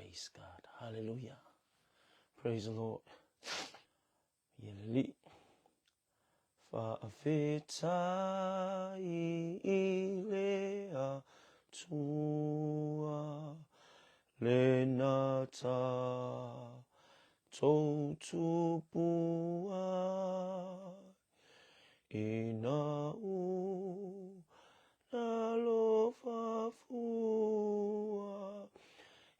Praise God. Hallelujah. Praise the Lord. Ia le Alii. Faafetai i le Atua lena tatou tupua ina u alofa fua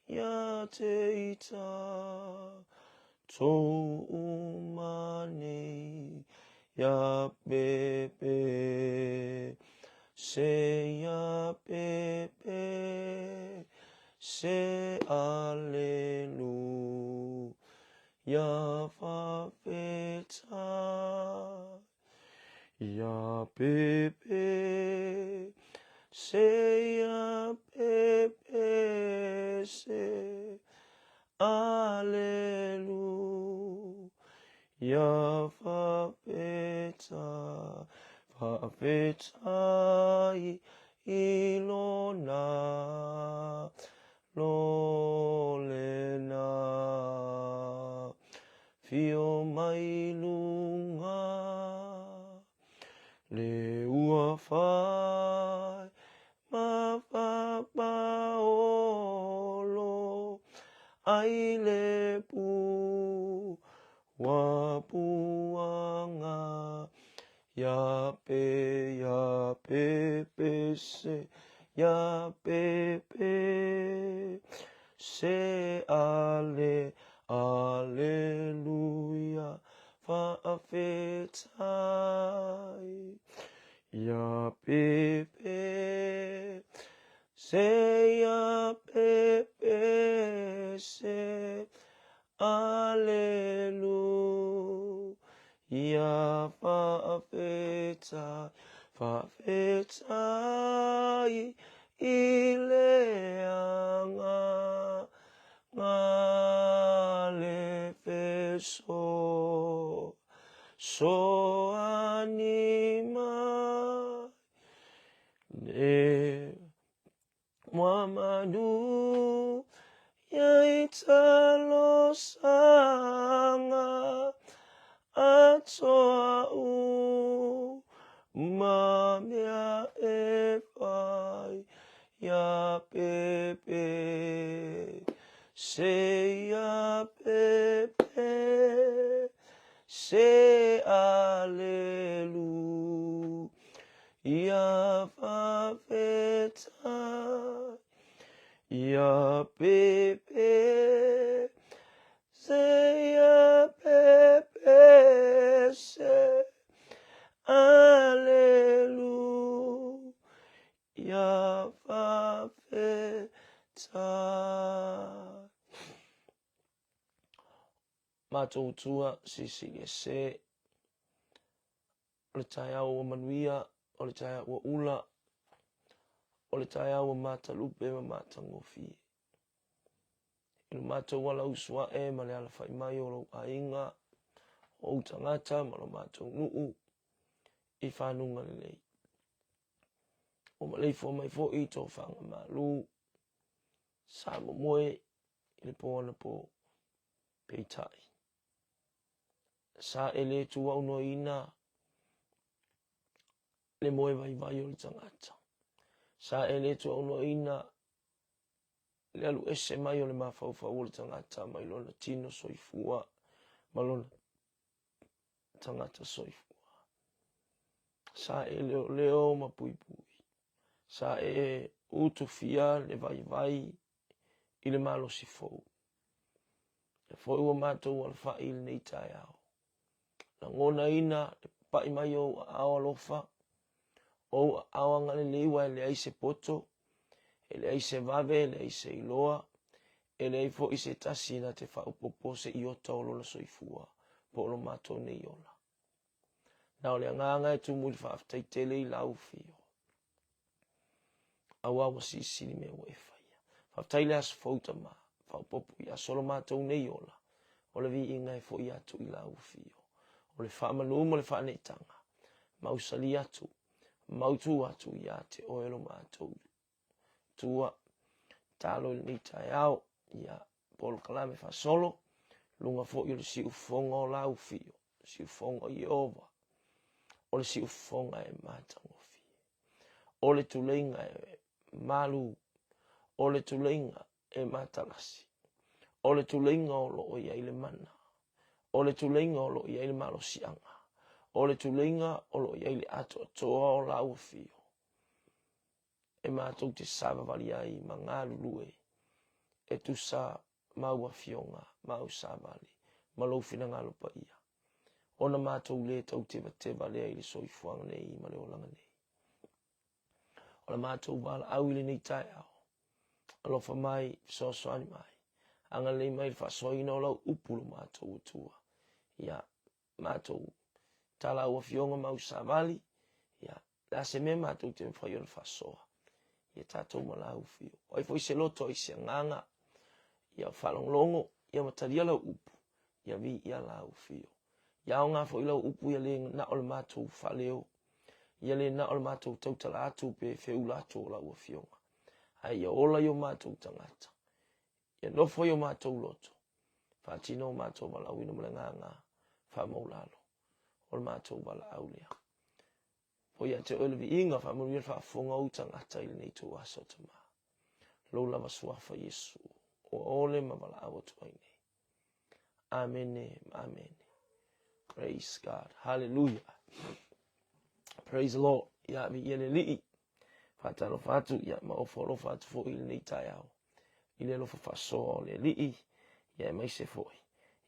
ia te i tatou uma nei ia pepe se ia pepe se alelu ia faafetai Ia pepe se ia pepe se Alelu ia faafetai faafetai i lona lolena Fio mai luga le ua fai ma fapaolo ai le pu ua puanga ia pe ia pe pe se ia pe pe se ale Aleluia faafetai Ia pepe se ia pepe se Aleluia faafetai faafetai i le agaga le feso soani mai le Muhammadu ia i talosanga atoa u ma mea e fai ia pepe se ia pepe se alelu ia faafetai ia pepe se ia pepe se alelu ia faafetai. Matou tua silisili ese O le taeao ua manuia, o le taeao ua ula, o le taeao ua matalupe ma matagofie. I lo matou ala usu ae ma le alafai mai o lou aiga, o ou tagata ma lo matou nuu i fanuga lelei. Ua maleifua mai foi i tofaga malu, sa momoe i le po anapo, peitai. Sa e le tuaunoaina le moe vaivai o le tagata. Sa e le tuaunoaina le alu ese mai o le mafaufau o le tagata mai lona tino soifua ma lona tagata soifua. Sa e leoleo ma puipui. Sa e utufia le vaivai i le malosi fou. Lea foi ua matou alafai i lenei taeao. Lagonaina le papai mai o ou aao alofa, o ou aao agalelei ua e leai se poto, e leai se vave, e leai se iloa, e leai foi se tasi na te faaopoopo se iota o lona soifua po o lo matou nei ola. Na o le agaga e tumu i le faafetai tele i lau fio. Aua ua silisili mea ua e faia. Faafetai le aso fou tama, faaopoopo i aso o lo matou nei ola, o le viiga e foi atu i lau afio. O le faamanu ma le faaneetaga, mausali atu, mautu atu ia te oe lo matou Atua. Tatalo i lenei taeao, ia. polokalame faasolo, luga foi o le siufofoga o lau afio, siufofoga o Ieova, o le siufofoga e matagofie, o le tuleiga e malu, o le tuleiga e matalasi, o le tuleiga o lo o i ai le mana, o le tuleiga o lo o i ai le malosiaga, o le tuleiga o lo o i ai le atoatoa o lau afio, e matou te savavali ai ma galulue e tusa ma au afioga ma au savali ma lou finagalo paia, ona matou le tau tevateva lea i le soifuaga nei ma le olaga nei. O la matou valaau i lenei taeao, alofa mai, fesoasoani mai, agalelei mai i le faasoaina o lau upu lo matou Atua. Ia, matou tala au afioga ma au savali, ia, le a se mea matou te mafai ona faasoa, ia tatou ma lau afio. O ai foi se loto, ai se agaga, ia faalogologo, ia ma talia lau upu, ia viia lau afio. Ia aoga foi lau upu ia le na o le matou faaleo, ia le na o le matou tautala atu pe feula atu o lau afioga, ae ia ola i o matou tagata, ia nofo i o matou loto, faatino o matou valaauina ma le agaga faamaulalo o le matou valaau lea. Foi ia te oe le viiga, faamanuia le faafofoga o ou tagata i lenei ituaso, Tama. Lou lava suafa Iesu, ua ole ma valaau atu ai nei. Amene ma amene. Praise God. Hallelujah. Praise the Lord. Ia viia le Alii. Faatalofa atu, ia ma ofo alofa atu foi i lenei taeao. I le alofa faasoa o le Alii, ia aemaise foi,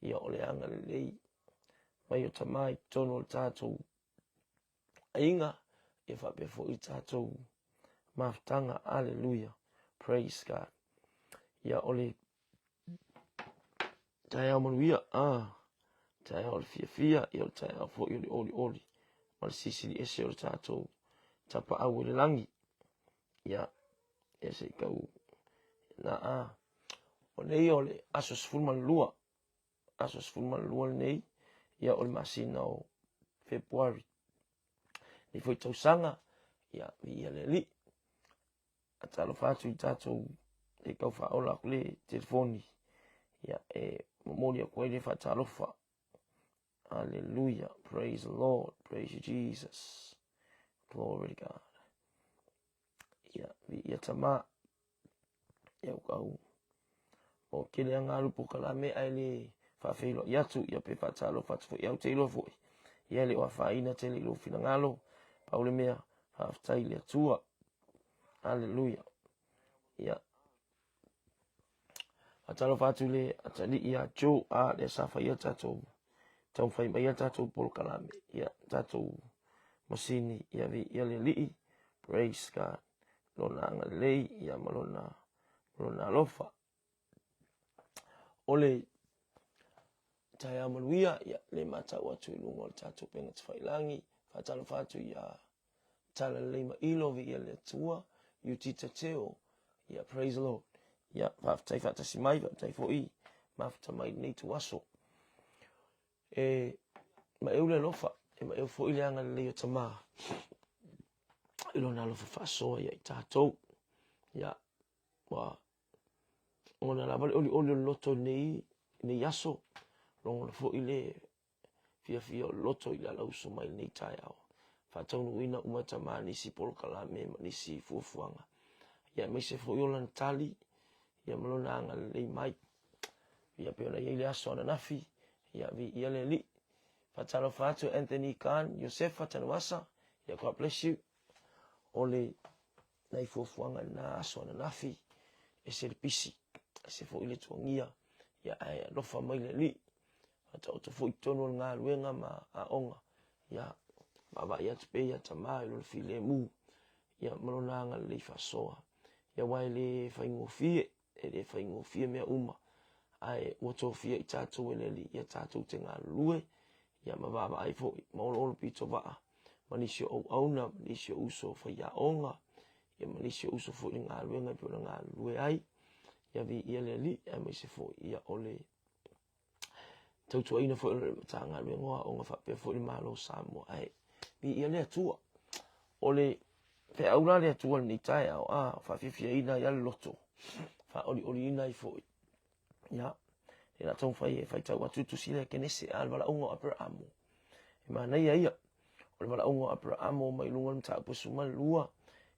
ia o le agalelei mai o Tama i totonu o le tatou aiga, ia faapea foi i tatou mafutaga. Aleluia. Praise God. Ia o le taeao manuia, ah, taeao o le fiafia, ia o le taeao foi o le olioli ma le sisili ese o le tatou tapaau i le lagi. Ia, ia se i tau na a. O nei o le aso 12, aso 12 lenei, ia o le masina o Fepuari. Nei foi tausaga, ia, viia le Alii. Faatalofa atu i tatou e tau faaola atu le telefoni, ia, e momoli atu ai le faatalofa. Hallelujah. Praise the Lord. Praise you, Jesus. Glory to God. Ia, viia Tama. Ia, ua o kele anga alu polokalame ae le faafeiloai atu, ia pe faatalofa atu foi au te iloa foi. Ia le o afaina tele i lou finagalo, pau le mea, faafetai i le Atua. Aleluia. Ia. Faatalofa atu i le atalii ia Joe, a lea sa faia tatou, taumafai mai ia tatou polokalame, ia tatou masini, ia viia le Alii. Praise God. Lona agalelei, ia ma lona, lona alofa. O le taeao manuia, ia, le matau atu i luga o le tatou upega tafailagi, faatalofa atu ia Talalelei ma Ilo, viia le Atua, Iutita Teo, ia, praise the Lord. Ia, faafetai faatasi mai, faafetai foi mafuta mai lenei ituaso. E maeu le alofa, e maeu foi le agalelei o Tama i lona alofa faasoa ia i tatou. Ia, ua lagona lava le olioli o le loto i lenei, lenei aso, lagona foi le fiafia o le loto i le alausu mai lenei taeao. Faataunuuina uma Tama nisi polokalame ma nisi fuafuaga. Ia aemaise foi o lana tali, ia ma lona agalelei mai. Ia pei ona i ai le aso ananafi, ia viia le Alii. Faatalofa atu Anthony Khan, Iosefa Tanuvasa, ia God bless you. O le nai fuafuaga i lena aso ananafi, ese le pisi, ese foi le tuagia, ia ae alofa mai le Alii. Faataoto foi i totonu o le galuega ma aoga, ia vaavaai atu pea ia Tama i lona filemu, ia ma lona agalelei faasoa. Ia aua e le faigofie, e le faigofie mea uma, ae ua tofia i tatou e le Alii ia tatou te galulue, ia ma vaavaai foi ma oloolo pito vaa ma nisi o auauna, ma nisi o uso faiaoga, ia ma nisi o uso foi i le galuega e pei ona galulue ai. Ia viia le Alii, aemaise foi ia o le tautuaina foi o le Matagaluega o Aoga faapea foi le Malo o Samoa. Ae viia le Atua. O le feau la le Atua i lenei taeao, a faafiafiaina ai lava le loto, faaolioliina ai foi. Ia, e la taumafai e faitau atu le tusi lea Kenese, a le valaauga o Aperamo. E manaia ia, o le valaauga o Aperamo mai luga o le mataupu 12,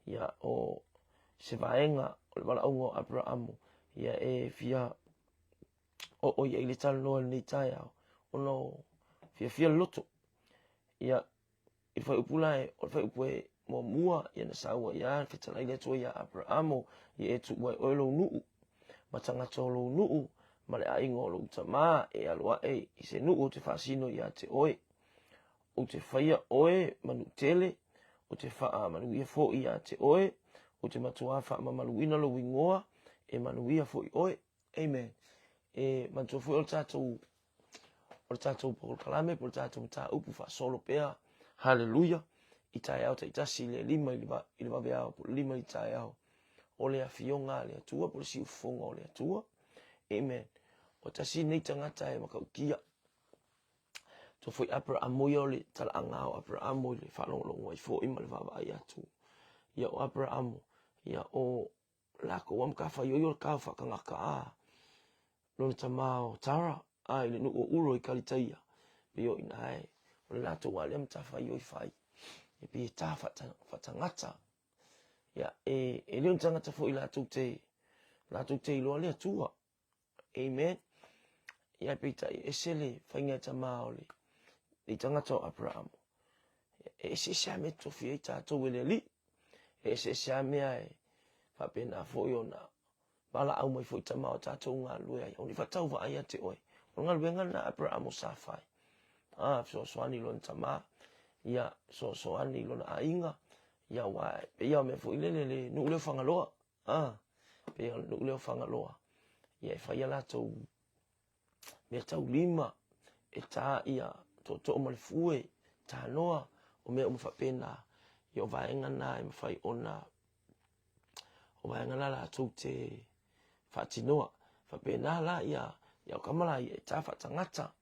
ia, o se vaega o le valaauga o Aperamo, ia e fia oo i ai le talanoa i lenei taeao, ona o fiafia le loto. Ia, I le fuaiupu la, o le fuaiupu e muamua, ia na sau ai lava fetalai le Atua iā Aperaamo, ia e tuua e oe lou nuu, ma tagata o lou nuu, ma le aiga o lou tamā, e alo ae i se nuu ou te faasino ia te oe. Ou te faia oe ma nuu tele, ou te faamanuia foi ia te oe, ou te matuā faamamaluina lou igoa, e manuia foi oe. Amen. E manatua foi o le tatou o le tatou polokalame po o le tatou mataupu faasolo pea haleluia i taeao taitasi i le 5 i le vaveao po o le 5 i le taeao o le afioga a le Atua po o le siufofoga o le Atua. Amen. O tasi nei tagata e matautia. Tua foi Aperamo ia o le talaaga o Aperamo i le faalogologo ai foi ma le vaavaai atu. Ia o Aperamo, ia o lakou a matafaioi o le kao faatagata a lona tama o Tara a i le nuu o Uro i Kalitaia pei o ina e o le latou a lea matafaioi fai e pei e ta faatagata ia e e le o ni tagata foi latou te latou te iloa le Atua. Amen. Ia peitai e ese le faiga e tama o le le tagata o Aperamo. E eseese lava mea e tofi ai tatou e le Alii. E eseese lava mea e faapena foi ona valaau mai foi tama o tatou galulue ai. Aua ne i faatauvaa ia te oe. O le galuega lena a Aperamo sa fai. A, fesoasoani i lona tama, ia, fesoasoani i lona aiga, ia, aua e pei lava o mea foi lele le nuu lea o Fagaloa. A, pei o le nuu lea o Fagaloa, ia e fai a latou mea taulima, e ta ia tootoo ma le fue, tanoa, o mea uma faapena. Ia o vaega na e mafai ona, o vaega na latou te faatinoa. Faapena la ia, ia o tama la ia e ta faatagata,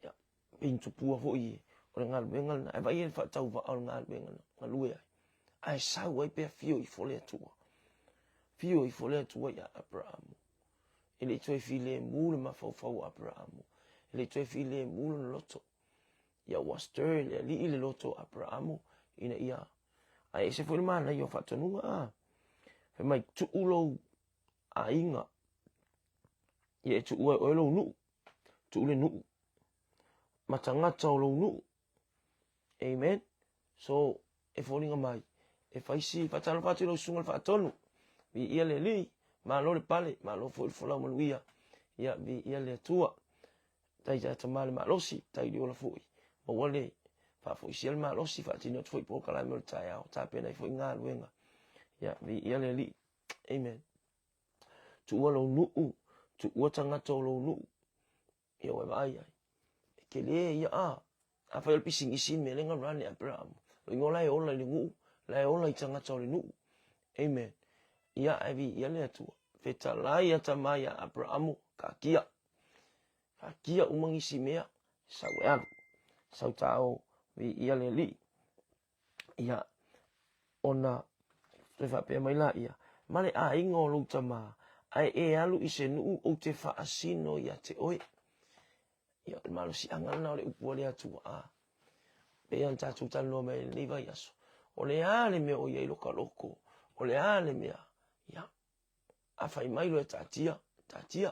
ia pei ni tupua foi o le galuega lena. Ae vaai i le faatauvaa o le galuega na galue ai. Ae sau ai pe afio ifo le Atua. Afio ifo le Atua ia Aperamo. E le i toe filemu le mafaufau o Aperamo. E le i toe filemu lona loto. Ia ua stir le Alii le loto o Aperamo ina ia ae ese foi le manaia o faatonuga a. Fai mai, tuu lou aiga ia e tuua e oe lou nuu. Tuu le nuu ma tagata o lou nuu. Amen. So, e foliga mai, e fai si faatalofa atu i lau susuga i le faatonu. Viia le Alii, malo le pale, malo foi le folau manuia. Ia, viia le Atua. Tai ia tama le malosi, tai le ola foi. Maua le faafoisia le malosi, faatino atu foi polokalame o le taeao, tapena ai foi galuega. Ia, viia le Alii. Amen. Tuua lou nuu, tuua tagata o lou nuu. Ia ua e vaai ai. E tele ia a. Afai o le pisinisi le mea lea na run e Aperahama. Lo igoa la e ola i le nuu, la e ola i tagata o le nuu. Amen. Ia ae viia le Atua. Fetalai ata mai ia Aperahamo, taatia. Taatia uma nisi mea, sau e alu. Sau taao, viia le Alii. Ia, ona toe faapea mai laia, Ma le aiga o lou tama, ae e alu i se nuu ou te faasino ia te oe. Ia, o le malosiaga lena o le upu a le Atua, a pei ona tatou talanoa mai ai i lenei vaiaso, o le a le mea o i ai loka loko, o le a le mea, ia, A fai mai loa e taatia, taatia.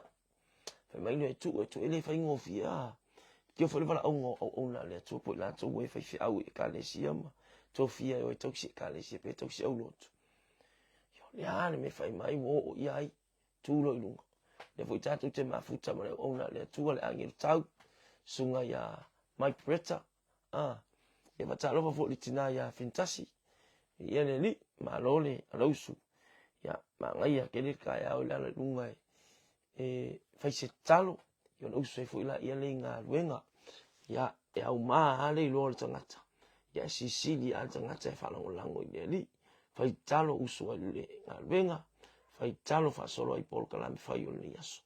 Fai mai loa e tuu, e tuu. E le faigofie a. Tio foi le valaauga o auauna a le Atua po o i latou e faifeau i ekalesia ma tofia e o e tausi ekalesia pe tausi aulotu. Ia, o le a le mea fai mai ua oo i ai, tu loa i luga. Lea foi tatou te mafuta ma le auauna a le Atua, le agelu tau, susuga ia Mike Bretta, a, ia faatalofa foi i le tina ia Fintasi, ia le alii, malo le alausu. Ia, manaia tele le taeao i le ala i luga e, e fai se tatalo, ia ona usu ai foi laia lea i galuega. Ia, e auma lava le iloa o le tagata, ia e silisili lava le tagata e faalagolago i le alii. Fai tatalo usu ai i le galuega, fai tatalo faasolo ai polokalame fai o lenei aso.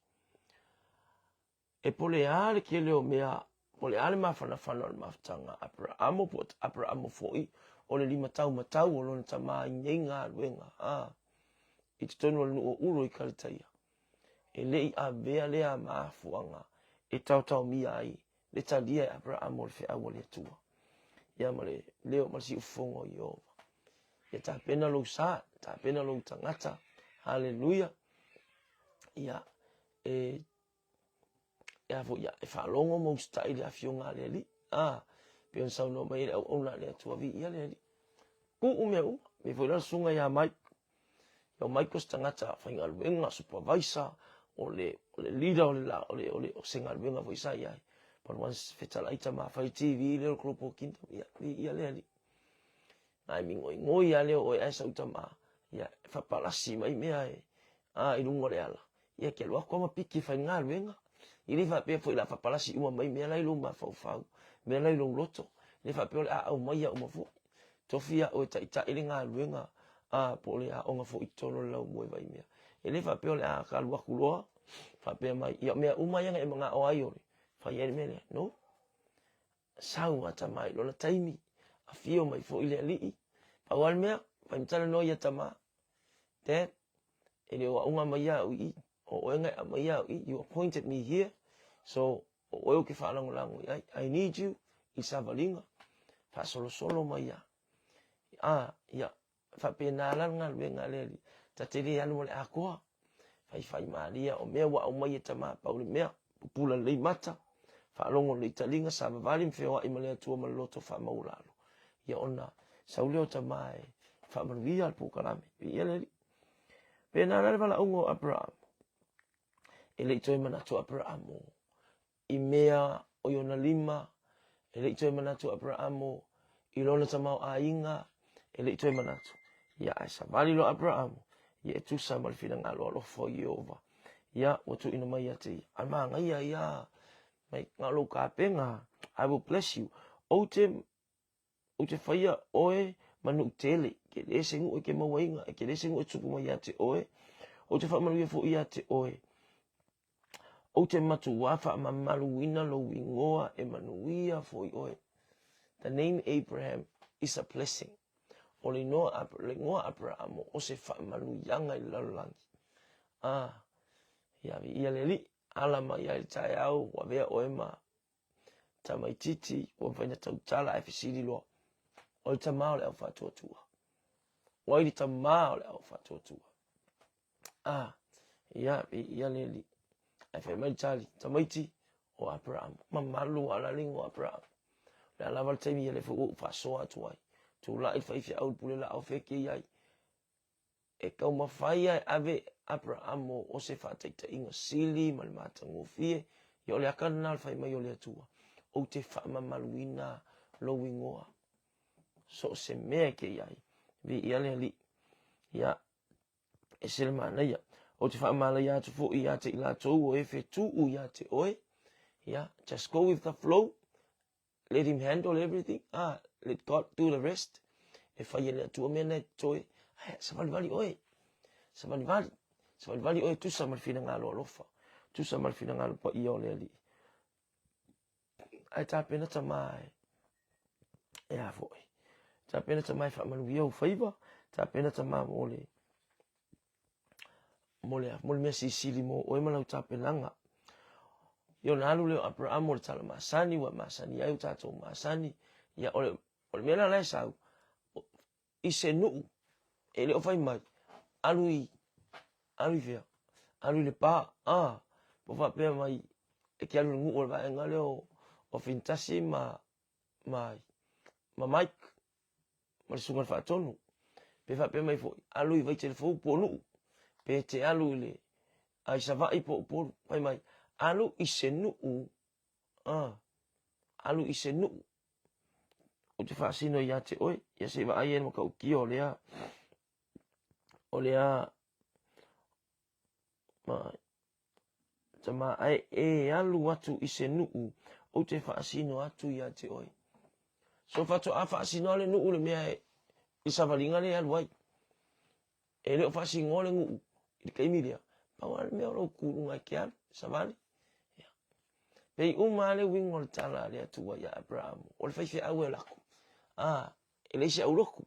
E po o le a le tele o mea, po o le a le mafanafana o le mafutaga a Aperaamo, po o Aperaamo foi o le limataumatau o lona tama i nei galuega, a, i totonu o le nuu o Uro i Kalitaia. E le i avea lea mafuaaga e taotaomia ai le talia e Aperamo o le feau a le Atua, ia ma le leo ma le siufofoga o Ieova. Ia tapena lou sa, tapena lou tagata. Haleluia. Ia, e e a foi, ia, e faalogo ma usitai i le afioga a le Alii. A, pei ona saunoa mai ai le auauna a le Atua, viia le Alii. Tuu mea uma, pei foi la le susuga ia Mike. Ia o Mike o se tagata faigaluega, supervisor, o le, o le leader o le, o le, o le, o se galuega foi sa i ai. But once fetalai tama fai TV lea o le Global Kingdom, ia, viia le Alii. Ae migoigoi lava lea o oe ae sau tama, ia, e faapalasi mai mea e, a, i luga o le ala. Ia e te alu atu lava ma piki e fai le galuega. E le faapea foi o le a faapalasi uma mai mea la i lou mafaufau, mea la i lou loto. E le faapea o le a aumaia uma foi. Tofi au e taitai le galuega a po o le aoga foi i totonu o le laumua i Vaimea. E le faapea o le a alu atu loa faapea mai, ia o mea uma ia na e manao ai o le fai ai le mea lea. No. Sau a tama i lona taimi, afio mai foi le alii. Pau lava le mea, fai ma talanoa ia tama, Dad, e le o auga mai au i i, o oe na e aumaia au i i, you appointed me here, so o oe ou te faalagolago i ai, I need you i savaliga, faasolosolo mai ia. A, ia, faapena la le galuega a le alii, ta te le alu ma le atoa, faifai malie o mea ua aumai e tama pau le mea, pupula lelei mata, faalogo lelei taliga, savavali ma feoai ma le Atua ma le loto faamaualalo. Ia ona sau lea o tama e faamanuia le polokalame. Viia le Alii. Pēnā la le valaauga o Aperamo. E le i toe manatu o Aperamo i mea o i ona lima, e le i toe manatu o Aperamo i lona tamaoaiga, e le i toe manatu. Ia, ae savali loa Aperamo, ia e tusa ma le finagalo alofa o Ieova. Ia, ua tuuina mai ia te ia. A manaia ia, mai, na o lou kapena, I will bless you. Ou te Ou te whaia oe ma nuu tele, ke le se nuu e ke mauaina, e ke le se nuu e tupu mai ia te oe. Ou te whaamanuia foʻi ia te oe. Ou te matuā faamamaluina lou ingoa e manuia foʻi oe. The name Abraham is a blessing. O le inoa, le igoa Aperamo o se faamanuiaga i le lalolagi. Ah, ia viia le Alii, ala mai ai le taeao, ua avea oe ma tamaitiiti ua mafai ona tautala ae fesili loa, o le tama o le au faatuatua. O ai le tama o le au faatuatua? Ah, ia, ia le alii. Ae fai mai le tali, tamaiti, o Aperamo. Mamalu a la le igoa Aperamo. O le a lava le taimi ia lea foi ua ou faasoa atu ai. Tulai le faifeau i le pule laau fea e i ai. E taumafai lava e ave Aperamo o se faataitaiga sili ma le matagofie, ia o le aka lena o le fai mai o le Atua, Ou te faamamaluina lou ingoa, so o se mea e te i ai, viia le Alii. Ia, ese le manaia. Ou te faamalaia atu foi ia te i latou o e fetuu ia te oe, ia, just go with the flow, Let him handle everything. Ah, let God do the rest. E fai e le Atua mea na e totoe. Ai, savalivali oe. Savalivali. Savalivali oe tusa ma le finagalo alofa. Tusa ma le finagalo paia o le Alii. Ae tapena tama e. E a foi. Tapena tama e faamanuia ou faiva. Tapena tama mo le mo le, mo le mea silisili mo oe ma lau tapenaga. Ia ona alu lea o Aperamo i le tala masani, ua masani ai o tatou masani. Ia o le, o le mea la la e sau, i se nuu, e le o fai mai, alu i, alu i fea? Alu i Lepa, a, po faapea mai, e te alu i le nuu o le vaega lea o, o Finitasi ma, ma, ma Mike, ma le Susuga i le Faatonu. Pe faapea mai foi, alu i Vaitele-fou po o Nuu, pe te alu i le a i Savaii po o Upolu, fai mai, alu i se nuu, a, alu i se nuu, ou te faasino ia te oe, ia se i vaai ai le matautia o lea, o lea, ma, Tama, ae e alu atu i se nuu, ou te faasino atu ia te oe. So faatoa faasino a le nuu le mea e, i savaliga lea e alu ai. E le o faasinoa le nuu i le taimi lea, pau lava le mea o lou kuluga e te alu, savali. Ia. Pei uma lava le uiga o le tala a le Atua ia Aperamo, o le faifeau e alu atu. A, e leai se aulotu.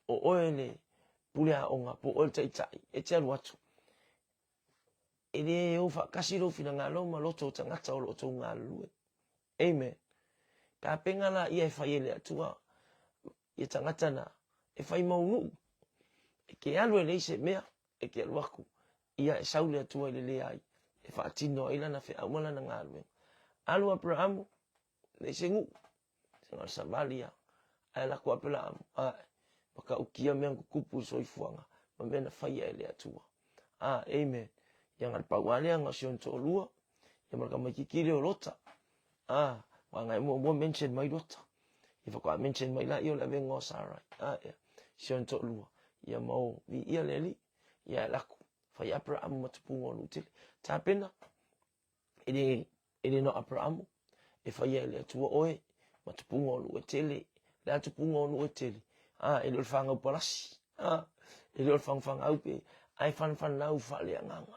O oe le pule aoga, po o oe le taitai, e te alu atu. E le o faatasi lou finagalo ma loto o tagata o lo o tou galulue. Amen. Tapena la ia e fai e le Atua ia tagata na e fai mau nuu. E te alu e leai se mea, e te alu atu, ia e sau le Atua i le leai, e faatino ai lana feau ma lana galuega. Alu Aperamo, leai se nuu, se na o le savali lava. Ae alu atu Aperamo, ae, matautia mea na tutupu i le soifuaga ma mea na faia e le Atua. A, amen. Ia na o le pau lava lea na o si ona toalua, ia ma le tamaitiiti lea o Lota. A, aua na e muamua mention mai Lota. Ia faatoa mention mai laia o le avega o Sarai. A, ia, si ona toalua. Ia ma o, viia le Alii. Ia e alu atu, fai Aperamo ma tupuga o nuu tele. Tapena, e le, e le na o Aperamo, e faia e le Atua oe, ma tupuga o nuu e tele. Le a tupuga o nuu e tele? A, e le o le fanau palasi. A, e le o le fanau pe, ae fanfanau faaleagaga.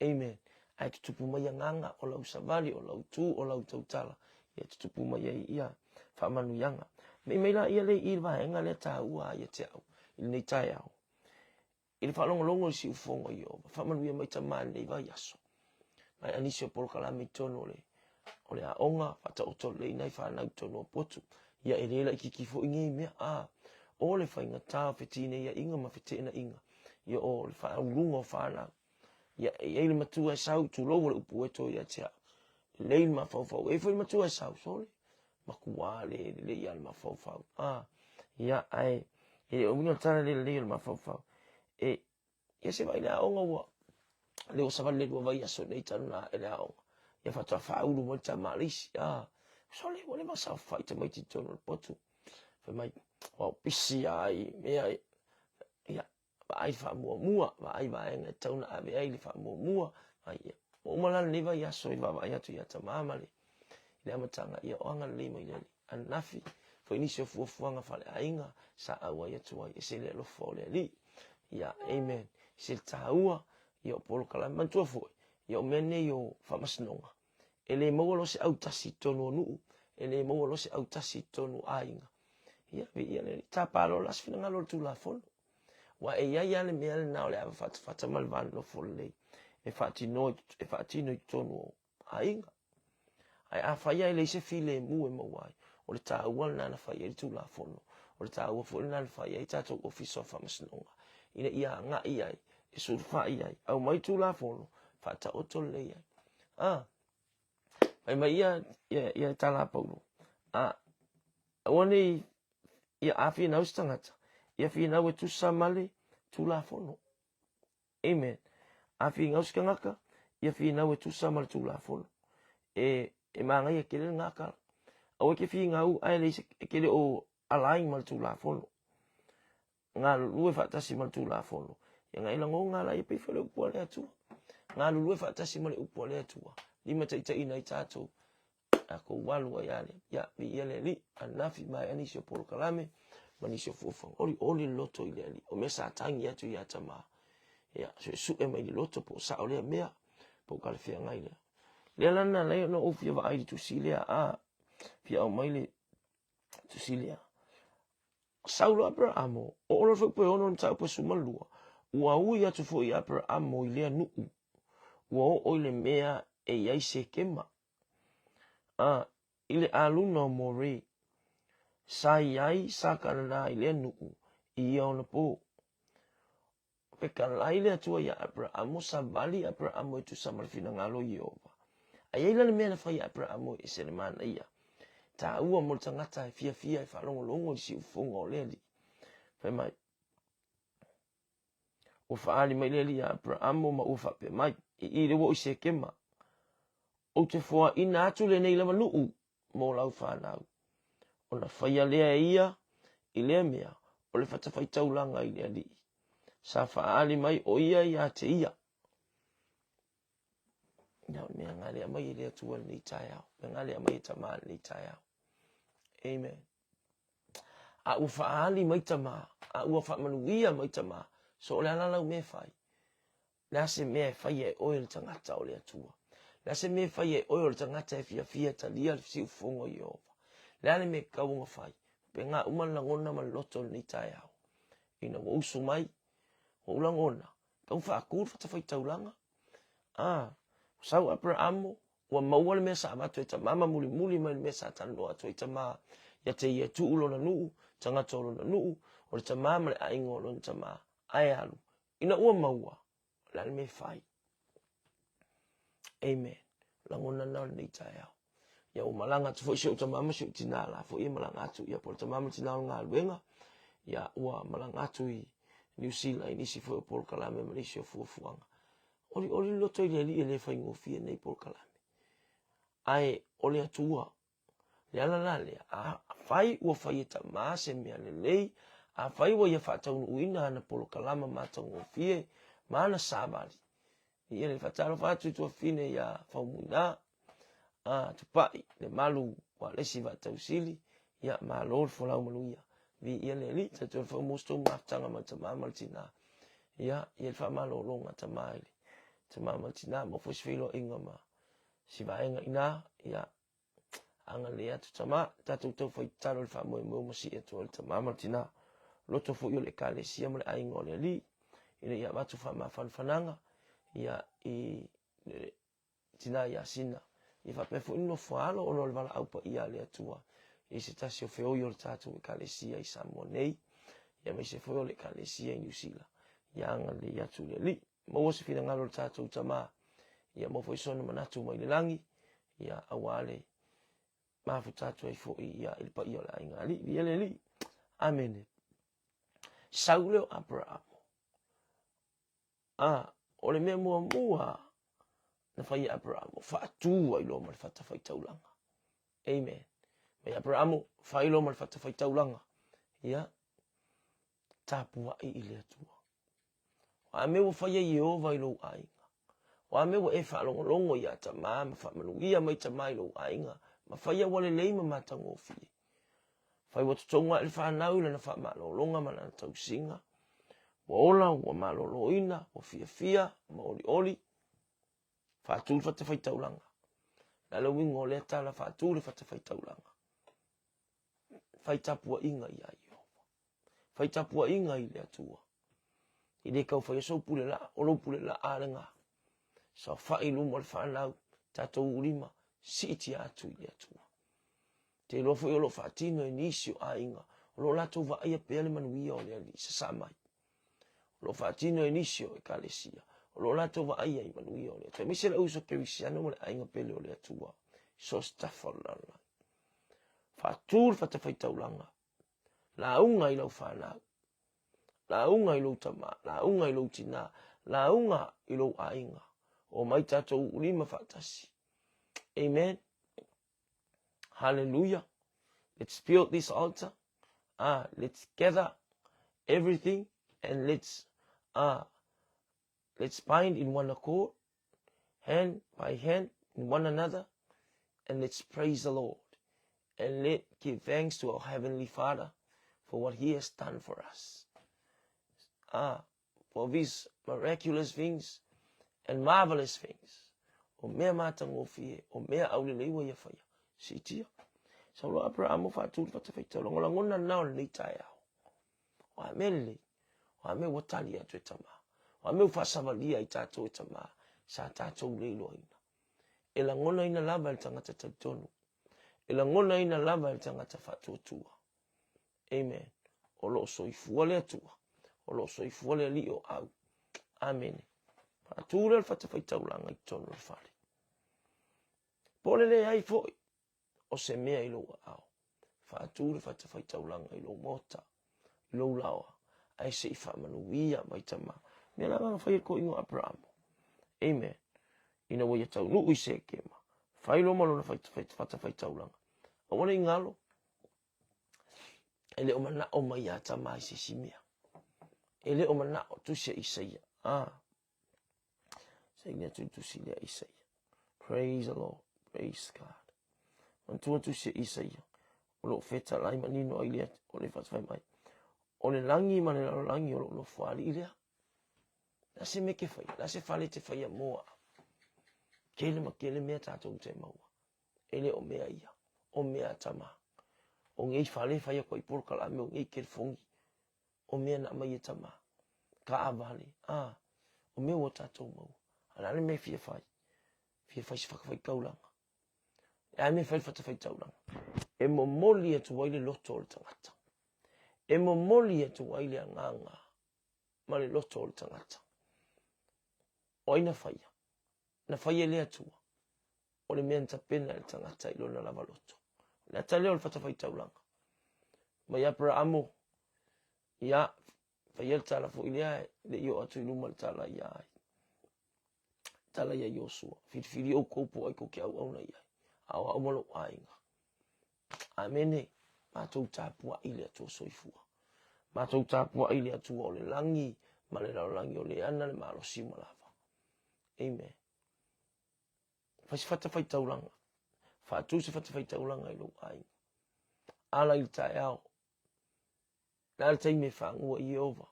Amen. Ae tutupu mai agaga o lau savali, o lau tu, o lau tautala, ia tutupu mai ai ia faamanuiaga. Mei mai la ia le i le vaega lea taua ia te au i lenei taeao. I le faalogologo i le siufofoga o Ieova, faamanuia mai tama i lenei vaiaso. Maea nisi o polokalame i totonu o le o le aoga, faataoto lelei nai fanau i totonu o potu. Ia e le laitiiti foi nei mea, a o le faigata o fetineiaiga ma feteenaiga, ia o le faauluga o fanau. Ia e i ai le matua e sau, tulou o le upu e toe ia te au. Lelei le mafaufau, e i ai foi le matua e sau, sole, matua le lelei lava le mafaufau. A, ia ae e le o uiga o le tala le lelei o le mafaufau. E ia se vaai i le aoga ua lea ua savali le lua vaiaso nei talu ona ae le aoga. Ia faatoa faaulu mai le tama a le isi. A, sole ua leva ona saofai tamaiti i totonu o le potu. Fai mai, ua pisi lava i mea ia vaai faamuamua, vaai vaega e tatau ona ave ai le faamuamua, vaai ia. Ua uma la lenei vaiaso i vaavaai atu ia tama ma le, le amataga, ia o agalelei mai le Alii. Ananafi, foi nisi o fuafuaga faaleaiga sa auai atu ai, ese le alofa o le Alii. Ia, amen. Ese le taua, ia o polokalame. Manatua foi, ia o mea nei o faamasinoga, e le maua loa se autasi i totonu o nuu, e le maua loa se autasi i totonu o aiga. Ia, viia le Alii. Tapa loa la se finagalo o le Tulafono. Aua e i ai lava le mea lena o le ava fatafata ma le va nonofo lelei e faatino e faatino i totonu o aiga. Ae afai lava e leai se filemu e maua ai, o le taua lena na fai ai le Tulafono, o le taua foi lena na fai ai tatou Ofisa o Faamasinoga, ina ia agai ai, e sulufai ai, aumai Tulafono, faataoto lelei ai. A, fai mai ia, ia, ia tala a Paulo, a, aua ne i ia a finau se tagata, ia finau e tusa ma le Tulafono. Amen. A finau se tagata, ia finau e tusa ma le Tulafono. E, e manaia tele lena tala. Aua e te finau ae leai se, e te le o align ma le Tulafono. Galulue faatasi ma le Tulafono. Ia na e lagona la ia pei foi le upu a le Atua. Galulue faatasi ma le upu a le Atua. Limataitaiina ai tatou tatou alu ai lea. Ia, viia le Alii, ananafi maea nisi o polokalame ma nisi o fuafuaga. Olioli le loto i le Alii. O mea sa tagi atu ia tama. Ia, suesue mai le loto po o sao lea mea, po o talafeagai lea. Lea la na ala ai ona ou fia vaai i le tusi lea, a fia aumai le tusi lea. Sau loa Aperaamo, oo loa le fuaiupu e 6 le mataupu e 12, ua ui atu foi Aperaamo i lea nuu, ua oo i le mea e i ai Sekema, a i le ʻāluna o More, sa i ai sa Kanana i lea nuu i ia ona pō. Fetalai le Atua iā Aperaamo, savali Aperaamo e tusa ma le finagalo o Ieova. A i ai la le mea na fai e Aperaamo e ese le manaia, taua mo le tagata e fiafia e faalogologo i le siufofoga o le Alii. Fai mai, Ua faaali mai le Alii iā Aperaamo ma ua faapea mai, I i le ua oo i Sekema, ou te foaina atu lenei lava nuu mo lau fanau. Ona faia lea e ia i lea mea o le fatafaitaulaga i le Alii. Sa faaali mai o ia ia te ia. Ia, o le mea nga lea mai e le Atua lenei taeao. Mea nga lea mai e Tama lenei taeao. Amen. A ua faaali mai Tama, a ua faamanuia mai Tama, so o le a la lau mea e fai? Le a se mea e faia e oe le tagata o le Atua? Le a se mea e faia e oe o le tagata e fiafia e talia le siufofoga o Ieova? Le a le mea e tatau ona fai? Faapena uma le lagona ma le loto i lenei taeao. Ina ua usu mai, ua ou lagona, e tatau ona faatu le fatafaitaulaga. A, sau Aperamo, ua maua le mea sa avatu e tamā ma mulimuli mai le mea sa talanoa atu ai tamā ia te ia tuu lona nuu, tagata o lona nuu, o le tamā ma le aiga o lona tamā, ae alu. Ina ua maua, o le a le mea e fai? Amen. Lagona na o lenei taeao. Ia ua malaga atu foi si ou tamā ma si ou tinā la foi e malaga atu ia po o le tamā ma le tinā o le galuega. Ia ua malaga atu i Niu Sila i nisi foi o polokalame ma nisi o fuafuaga. Olioli le loto i le Alii e le faigofie nei polokalame. Ae o le Atua, le ala la lea, afai ua fai e tamā se mea lelei, afai ua ia faataunuuina ana polokalama matagofie ma ana savali, ia le faatalofa atu i tuafafine iā Faumuina, a Tupai, Lemalu, Ualesi Vaatausili, ia malo le folau manuia. Viia le Alii, talitonu foi ua maua se tou mafutaga ma le tamā ma le tinā. Ia, ia le faamalologa tamā i le tamā ma le tinā, maua foi se feiloaiga ma si vaega i ina, ia, agalelei atu tamā, tatou taufai tatalo i le faamoemoe ua masii atu ai le tamā ma le tinā. Loto foi o le Ekalesia ma le aiga o le Alii, ina ia avatu faamafanafanaga, ia, i le tinā iā Sina. Ia faapea foi le nofo a alo ona o le valaau paia a le Atua i se tasi o feoi o le tatou Ekalesia i Samoa nei, ia aemaise foi o le Ekalesia i Niu Sila. Ia agalelei atu le Alii. Maua se finagalo o le tatou Tamā, ia maua foi sona manatu mai le lagi, ia aua le mafuta atu ai foi ia i le paia o le aiga alii. Viia le Alii. Amene. Sau lea o Aperahamo. A, o le mea muamua na fai e Aperahamo, faatu ai loa ma le fatafaitaulaga. Amen. Mai Aperahamo, fai loa ma le fatafaitaulaga. Ia, tapuai i le Atua. O a mea ua faia Ieova i lou aiga? O a mea ua e faalogologo iā tamā ma faamanuia mai tamā i lou aiga ma faia ua lelei ma matagofie? Fai ua totogu ae le fanau i lana faamalologa ma lana tausiga. Ua ola, ua maloloina, ua fiafia ma olioli. Faatu le fatafaitaulaga. O le a le uiga o lea tala faatu le fatafaitaulaga? Fai tapuaiga iā Ieova. Fai tapuaiga i le Atua. I le tau faia sou pule laa, o lou pule laa lena. Saofai i luma o le fanau, tatou ulima, siitia atu i le Atua. Te iloa foi o lo o faatino e nisi o aiga, o lo o latou vaaia pea le manuia o le Alii sasaa mai. O lo o faatino e nisi o Ekalesia, o lo o latou vaaia i manuia o le Atua. Aemaise le uso kerisiano ma le aiga pele o le Atua, i so o se tafa o le lalolagi. Faatu le fatafaitaulaga, lauga i lau fanau, lauga i lou tamā, lauga i lou tinā, lauga i lou aiga. Omai tatou ulima faatasi. Amen. Hallelujah. Let's build this altar. Let's gather everything and let's bind in one accord, hand by hand in one another, and let's praise the Lord and let give thanks to our heavenly Father for what He has done for us. For these miraculous things and marvelous things. O mea matagofie, o mea aulelei ua ia faia. Siitia. Sau loa Aperahamo faatu le fatafaitaulaga. O lagona lena o lenei taeao. O a mea lelei, o a mea ua tali atu e tamā. O a mea ua faasavalia ai tatou e tamā, sa tatou le iloaina. E lagonaina lava e le tagata talitonu. E lagonaina lava e le tagata faatuatua. Amen. O lo o soifua le Atua. O lo o soifua le Alii o au. Amene. Faatu lea o le fatafaitaulaga i totonu o le fale. Po o le leai foi o se mea i lou aao. Faatu le fatafaitaulaga i lou maota, i lou laoa, ae se i faamanuia mai tamā. Mea la na fai e le toeaina o Aperamo. Amen. Ina ua ia taunuu i Sekema, fai loa ma lona fatafaitaulaga. Aua ne i galo, e le o manao mai iā tamā i se isi mea. E le o manao, tusi a Isaia. Ah. Saini atu i tusi lea Isaia. Praise the Lord. Praise God. Manatua tusi a Isaia. O lo o fetalai manino ai lea o le fai mai. O le lagi ma le lalolagi o lou nofoalii lea. La se mea ke whai, la se fale te whaia moa. Kele ma kele mea tātou te maua. E le o mea ia, o mea a tamā. O ngei fale e whai a koe i polokalame o ngei kelefongi, o mea na aumai e tamā. Kaawale, a, o mea ua tatou maua. A o le a le mea e fia fai? Fia fai se fatafaitaulaga. O le a le mea e fai le fatafaitaulaga? E momoli atu ai le loto o le tagata. E momoli atu ai le agaga ma le loto o le tagata. O ai na faia? Na faia e le Atua. O le mea na tapena e le tagata i lona lava loto. O le ata lea o le fatafaitaulaga. Mai Aperaamo, ia, faia le tala foi lea, e le i oo atu i luma le tala ia ai. Tala ia Iosua, filifili oukou po o ai kou te auauna i ai, a o au ma lou aiga. Amene, matou tapuai i le Atua soifua. Matou tapuai i le Atua o le lagi ma le lalolagi o le ana le malosi uma lava. Amen. Fai se fatafaitaulaga. Faatu se fatafaitaulaga i lou aiga. Ala i le taeao. Le a le taimi e fagua i Ieova?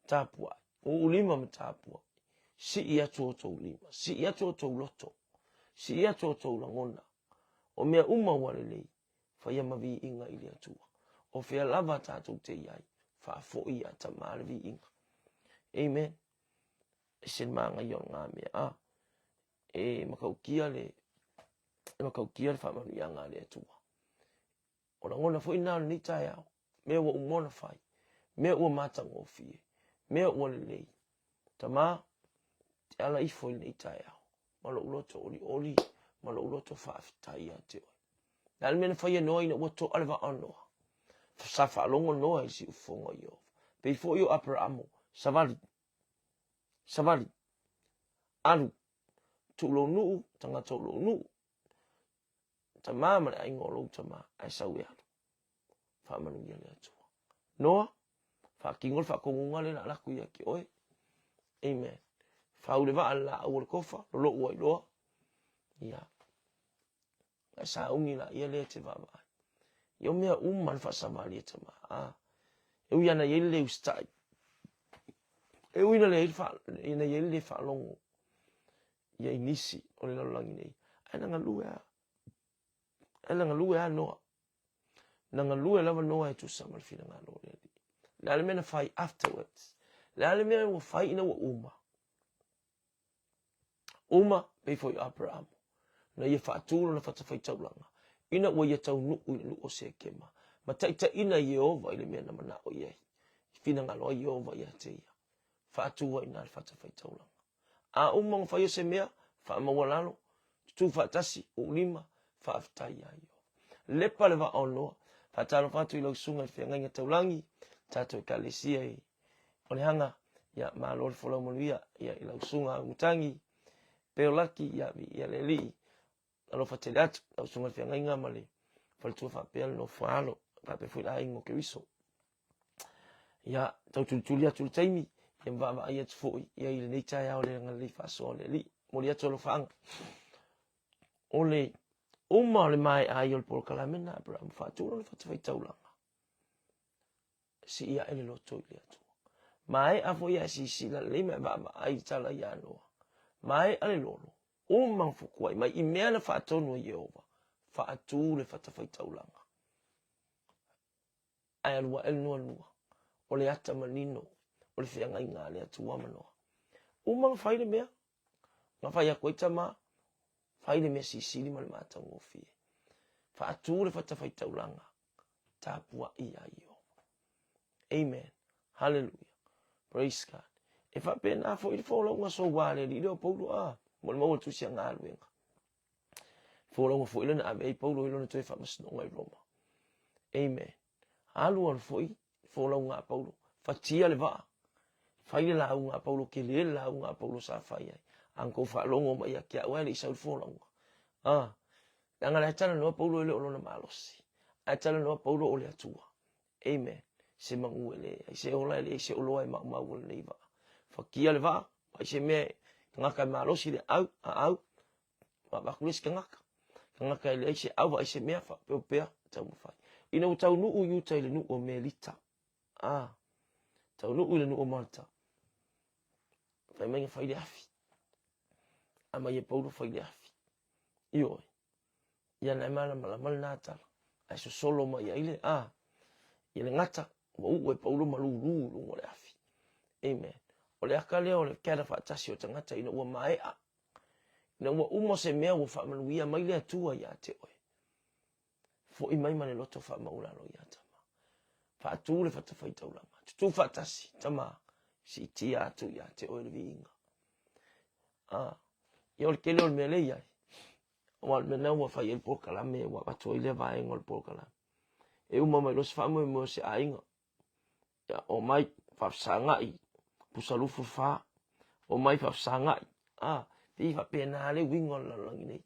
Tapuai. Uu lima ma tapuai. Sii atu outou lima. Sii atu outou loto. Sii atu outou lagona. O mea uma ua lelei, faia ma viiga i le Atua. O fea lava tatou te i ai, faafoi ia Tama le viiga. Amen. Ese le manaia o lena mea. A, e matautia le, e matautia le faamanuiaga a le Atua. O lagona foi na o lenei taeao, mea ua uma ona fai, mea ua matagofie, mea ua lelei. Tama, te ala ifo i lenei taeao, ma lou loto olioli, ma lou loto faafetai ia te oe. Le a le mea na fai e Noa ina ua toa le vaa o Noa? Sa faalogo Noa i le siufofoga o Ieova. Pei foi o Aperaamo, savali, savali, alu, tuu lou nuu, tagata o lou nuu, tama ma le aiga o lou tama, ae sau e alu. Faamanuia le Atua. Noa, faatino le faatonuga lea o le a alu atu ia te oe. Amen. Fau le vaa le laau o le tofa, lolo'u ai loa. Ia. Ae sauni laia lea e te vaavaai. Ia o mea uma na faasavali e tama. Ah. E ui ana i ai le le usitai. E ui na le na i ai le le faalogo ia i nisi o le lalolagi nei. Ae na galue lava. Ae na galue lava Noa. Na galue lava Noa e tusa ma le finagalo o le Alii. Le a le mea na fai afterwards? Le a le mea ua fai ina ua uma? Uma, pei foi o Aperamo, na ia faatū lona fatafaitaulaga, ina ua ia taunuu i le nuu o Sekema, ma taitaiina Ieova i le mea na manao i ai, i finagalo ai Ieova ia te ia. Faatū ai i ina le fatafaitaulaga. A uma ona fai o se mea, faamaualalo, tutū faatasi, uulima, faafetai iā Ieova. Lepa le vaa o Noa, faatalofa atu i lau susuga i le feagaiga taulagi, tatou ekalesia i Olehanga, ia malo le folau manuia ia i lau susuga Aumatangi, Peo Laki, ia viia le Alii, alofa tele atu lau susuga i le feagaiga ma le faletua faapea le nofo alo, faapea foi le aiga o Keriso. Ia, tau tulituli atu le taimi, ia ma vaavaai atu foi ia i lenei taeao le agalelei faasoa o le Alii. Momoli atu alofaaga. O le uma o le maea ai o le polokalame na Abraham faatu lona fatafaitaulaga. Sii ae le loto i le Atua. Maea foi ae sisila lelei ma e vaavaai i le tala ia Noa. Maea le lolo, uma na fukuai mai i mea na faatonu e Ieova, faatu le fatafaitaulaga. Ae alu ae le nuanua, o le ata manino o le feagaiga a le Atua ma Noa. Uma na fai le mea, na fai atu ai tama, fai le mea sisili ma le matagofie. Faatu le fatafaitaulaga, tapuai ia Ieova. Amen. Hallelujah. Praise God. E faapena foi le folauga soua a le Alii lea o Paulo a, mo le maua le tusi a galuega. Folauga foi lea na ave ai Paulo i lona toe faamasinoga i Roma. Amen. Alu alu foi folauga a Paulo, fatia le vaa, fai le lauga a Paulo, tele le lauga a Paulo sa fai ai. A na tou faalogo mai ia te au ae le i sau le folauga. Ah, leaga la e talanoa Paulo e le o lona malosi. Ae talanoa Paulo o le Atua. Amen. Se magu e leai, se ola e leai, se oloa e maumau o lenei vaa. Fatia le vaa, ai se mea tagata e malosi le au, a au, vaavaku le isi tagata. Tagata e leai se au, vaai se mea, faapeopea, taumafai. Ina ua taunuu i uta i le nuu o Melita, a, taunuu i le nuu o Malta, fai mai na fai le afi. Aumai e Paulo fai le afi. Ioe. Ia na e malamalama lena tala. Ae sosolo mai ai le, a, ia le gata, ua uu e Paulo ma lūlū i luga o le afi. Amen. O le aka lea o le gather faatasi o tagata ina ua maea, ina ua uma se mea ua faamanuia mai le Atua ia te oe. Foi mai ma le loto faamaulalo ia Tama. Faatu le fatafaitaulaga. Tutū faatasi, Tama, siitia atu ia te oe le viiga. Ah, ia o le tele o le mea lea i ai. Aua o le mea lena ua fai ai le polokalame, ua avatu ai lea vaega o le polokalame. E uma mai loa se faamoemoe o se aiga, ia, omai faafesagai pusa 24, omai faafesagai, a, pei e faapena le uiga o le lalolagi nei.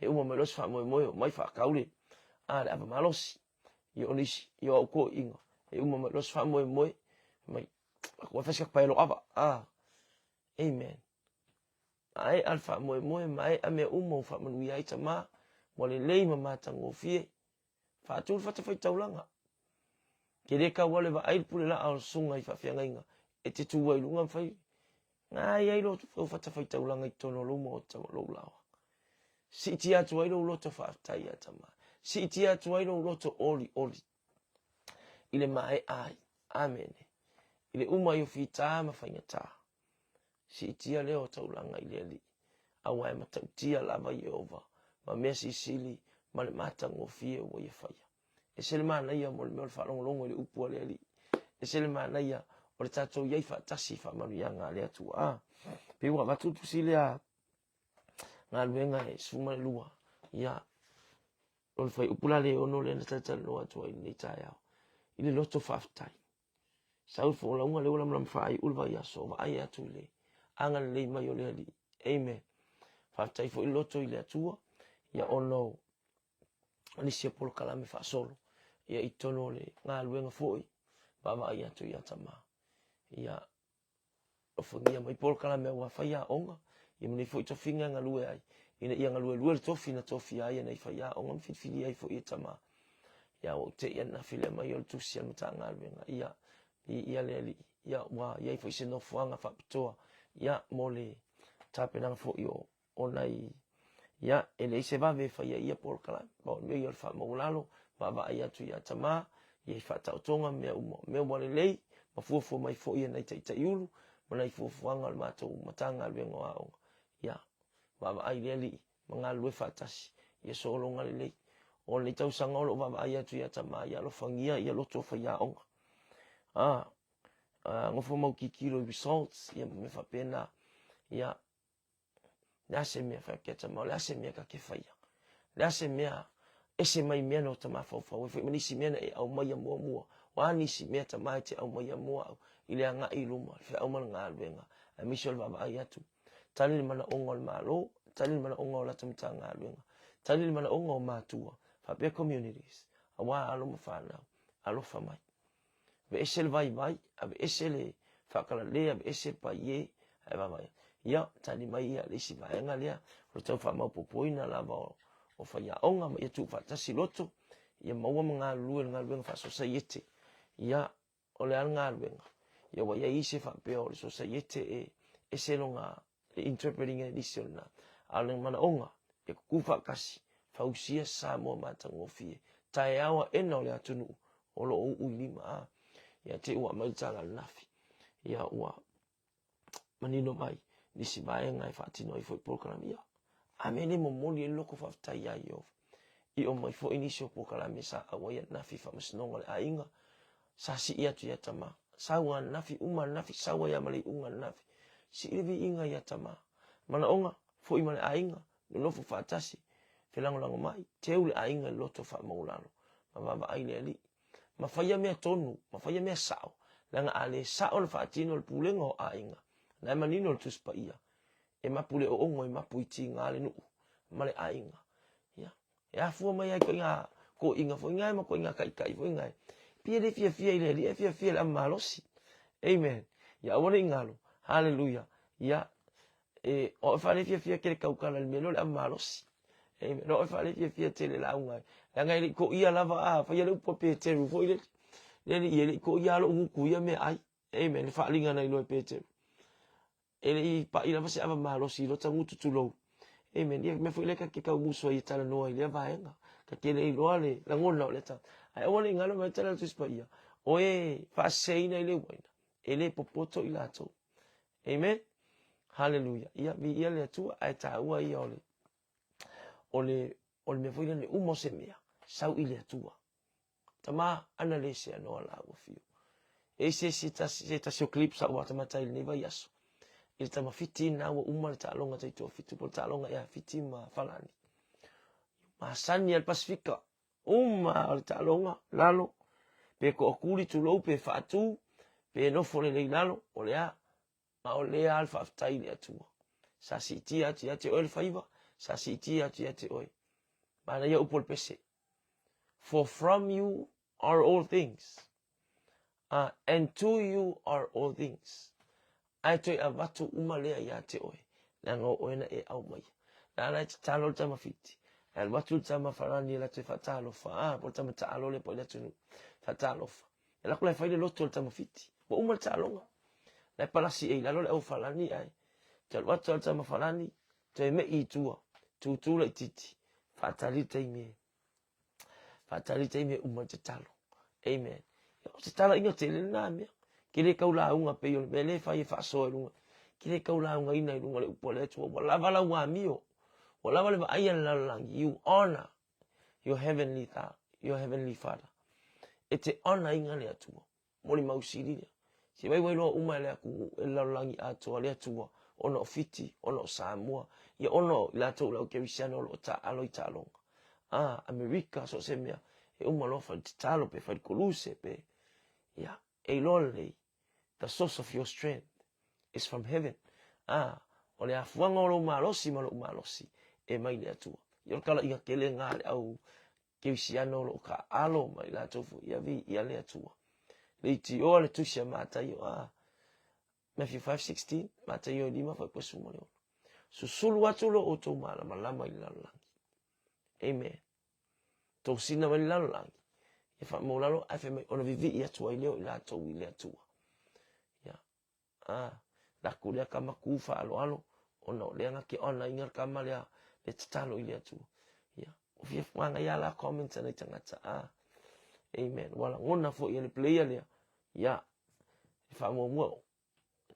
E uma mai loa se faamoemoe, omai faatau le, a, le ava malosi, ia o nisi, ia o au toeaiina, e uma mai loa se faamoemoe, mai, ua fai se paelo ava, a, amen. Maea le faamoemoe, maea mea uma ua faamanuia ai Tama, ua lelei ma matagofie, Faatu le fatafaitaulaga. Ke le kau ale vaai le pule laa o le susuga i faafeagaiga e te tu ai i luga ma fai ngai ai lou fatafaitaulaga i totonu o lou maota ma lou laoa. Siitia atu ai lou loto faafetai ia Tama. Siitia atu ai lou loto olioli i le maea ai. Amene. I le uma ai o fita ma faigata. Siitia lea o taulaga i le Alii, aua e matautia lava Ieova ma mea silisili ma le matagofie ua ia faia. Ese le manaia mo le mea o le faalogologo i le upu a le Alii. Ese le manaia o le tatou i ai faatasi i faamanuiaga a le Atua. A, pei ua avatu le tusi lea galuega e 12, ia, o le fuaiupu la le 6 lea na talatalanoa atu ai i lenei taeao, i le loto faafetai. Sau le folauga lea ua lamalama faaiu le vaiaso, vaai atu i le agalelei mai o le Alii. Amen. Faafetai foi le loto i le Atua, ia ona o nisi o polokalame faasolo, ia i totonu o le galuega foi, vaavaai atu ia Tama. Ia, alofagia mai polokalame aua faiaoga, ia ma nei foi tofiga e galue ai, ina ia galuelue le tofi na tofia ai e nai faiaoga ma filifilia ai foi e Tama. Ia, ua ou te'i ananafi le aumai o le tusi a le Matagaluega, ia, viia le Alii, ia, ua i ai foi se nofoaga faapitoa, ia, mo le tapenaga foi o o nai, ia, e leai se vave e faia i ia polokalame. Pau le mea ia o le faamaualalo, vaavaai atu ia Tama, ia i faataotoga ma mea uma. O mea ua lelei, ma fuafua mai foi e nai taitaiulu, ma nai fuafuaga o le matou Matagaluega o Aoga. Ia, vaavaai i le Alii, ma galulue faatasi, ia sologa lelei. O lenei tausaga o lo o vaavaai atu ia Tama, ia alofagia ia loto o faiaoga. A, a nofo mau tilotilo i results, ia ma mea faapena. Ia, Le a se mea fai ake a Tama, o le a se mea ta te faia? Le a se mea ese mai mea na ota mafaufau ai foi ma nisi mea na e aumaia muamua? O a nisi mea Tama e te aumaia mo au i le agai i luma, le feau ma le galuega, aemaise o le vaavaai atu. Tali le manaoga o le Malo, tali le manaoga o lata Matagaluega, tali le manaoga o matua, faapea communities, aua alo ma fanau, alofa mai. Aveese le vaivai, aveese le faakalale, aveese le paie, ae vaavaai. Ia, tali mai ia le isi vaega lea, o le tau faamaopoopoina lava o, o faiaoga ma ia tuufaatasi loto, ia maua ma galulue i le galuega faasosaiete. Ia, o le a le galuega? Ia ua i ai isi e faapea o le sosaiete e ese lona le interpreting e nisi o lena. A o le manaoga, ia kukū faatasi, fausia Samoa matagofie, taeao aena o le atunuu o lo o uu i lima. A, ia te ua aumai le tala ananafi, ia ua manino mai nisi vaega e faatino ai foi polokalame. Ia, a mea le momoli ai le loko faafetai iā Ieova. I'o mai foi nisi o polokalame sa auai ananafi i faamasinoga o le aiga, sa sii atu ia Tama. Sau ananafi, uma ananafi, sau ai lava ma le iuga ananafi. Sii le viiga ia Tama. Manaoga, foi ma le aiga, nonofo faatasi, felagolagomai, teu le aiga i le loto faamaualalo, ma vaavaai le Alii. Ma faia mea tonu, ma faia mea sao, leaga a le sao ona faatino le pulega o aiga, na e manino le Tusi Paia, e mapu le oogo, e mapu i tiga le nuu ma le aiga. Ia, e afua mai ai koiga toeaiina foi nae ma koiga taitai foi nae. Pei e le fiafia i le Alii, ae fiafia i le ava malosi. Amen. Ia aua ne i galo. Haleluia. Ia, e, o au e faale fiafia tele tautala i le mea lea o le ava malosi. Amen. O au e faale fiafia tele lauga ai. Leaga e le i toia lava, a, faia le upu a Peteru foi lele. Le alii, e le i toia lava lou gutu i ia meaai. Amen. Le faaaliga na iloa e Peteru. E le i paʻi lava se ava malosi i lota gutu tulou. Amen. Ia mea foi lea ta te tau musu ai e talanoa i lea vaega. Ta te le iloa le lagona o lea tagata. Ae aua ne i galo mai tala le Tusi Paia, o e faaseseina i le uaina, e le popoto i latou. Amen. Hallelujah. Ia, viia le Atua, ae taua ia o le, o le, o le mea foi lea, le uma o se mea, sau i le Atua. Tama, ana le se anoa la ua fiu. E se se tasi, se tasi o clip sa ua tamata i lenei vaiaso. I le tama Fiti na ua uma le taaloga taitoafitu po o le taaloga ea Fiti ma Falani. Masani a le Pasifika, uma o le taaloga, lalo, pe toakuli tulou, pe faatu, pe nofo lelei lalo, o le a, ma o lea le faafetai i le Atua. Sa siitia atu ia te oe le faiva, sa siitia atu ia te oe. Manaia upu o le pese. For from you are all things, and to you are all things. Ae toe avatu uma lea ia te oe, leaga o oe na e aumaia. La la e tatalo le tama Fiti, e alu atu le tama Farani e latou e faatalofa, a, po o le tama taalo lea po i le atunuu, faatalofa. E alu atu la e fai le loto o le tama Fiti, ua uma le taaloga. La e palasi e i lalo le au Farani ae, te alu atu le tama Farani, toe mei i tua, tūtū laitiiti, faatali le taimi e Faatali taimi e uma le tatalo. Amen. O se talaiga tele lena mea. Ke le kau lauga pei o le mea lea e fai e faasoa i luga. Ke le kau laugaina i luga o le upu a le Atua. Ua lava lau amio. Ua lava le vaai a le lalolagi. You honor your heavenly, your heavenly Father. E te honor inga le Atua. Molimau sili lea. Se waiwai loa uma e le aku e le lalolagi atoa le Atua, ona o Fiti, ona o Samoa, ia ona o i latou le au Kerisiano o lo o taaalo i taaloga. A, Amerika, so o se mea, e uma loa fai le tatalo pe fai le koluse pe, ia, e iloa lelei, the source of your strength is from heaven. A, o le afuaga o lou malosi ma lou malosi, e mai le Atua. Ia o le talaiga tele lena a le au Kerisiano o lo o taaalo ma i latou foi, ia viia le Atua. Leitioa le tusi a Mataio, a, Matthew 5:16, Mataio e 5 fuaiupu 16. Susulu atu lo outou malamalama i le lalolagi. Amen. Tosina mai le lalolagi. Ia faamaulalo ae fai mai ona vivii atu ai lea o i latou i le Atua. Ia, A, laku lea kama ku faaaloalo, ona o lea na ke ona inga le kama lea le tatalo i le Atua. Ia, o fia fuanga ia la comments ana i tagata. A, amen. Ua lagona foi e le player lea. Ia, e faamuamua,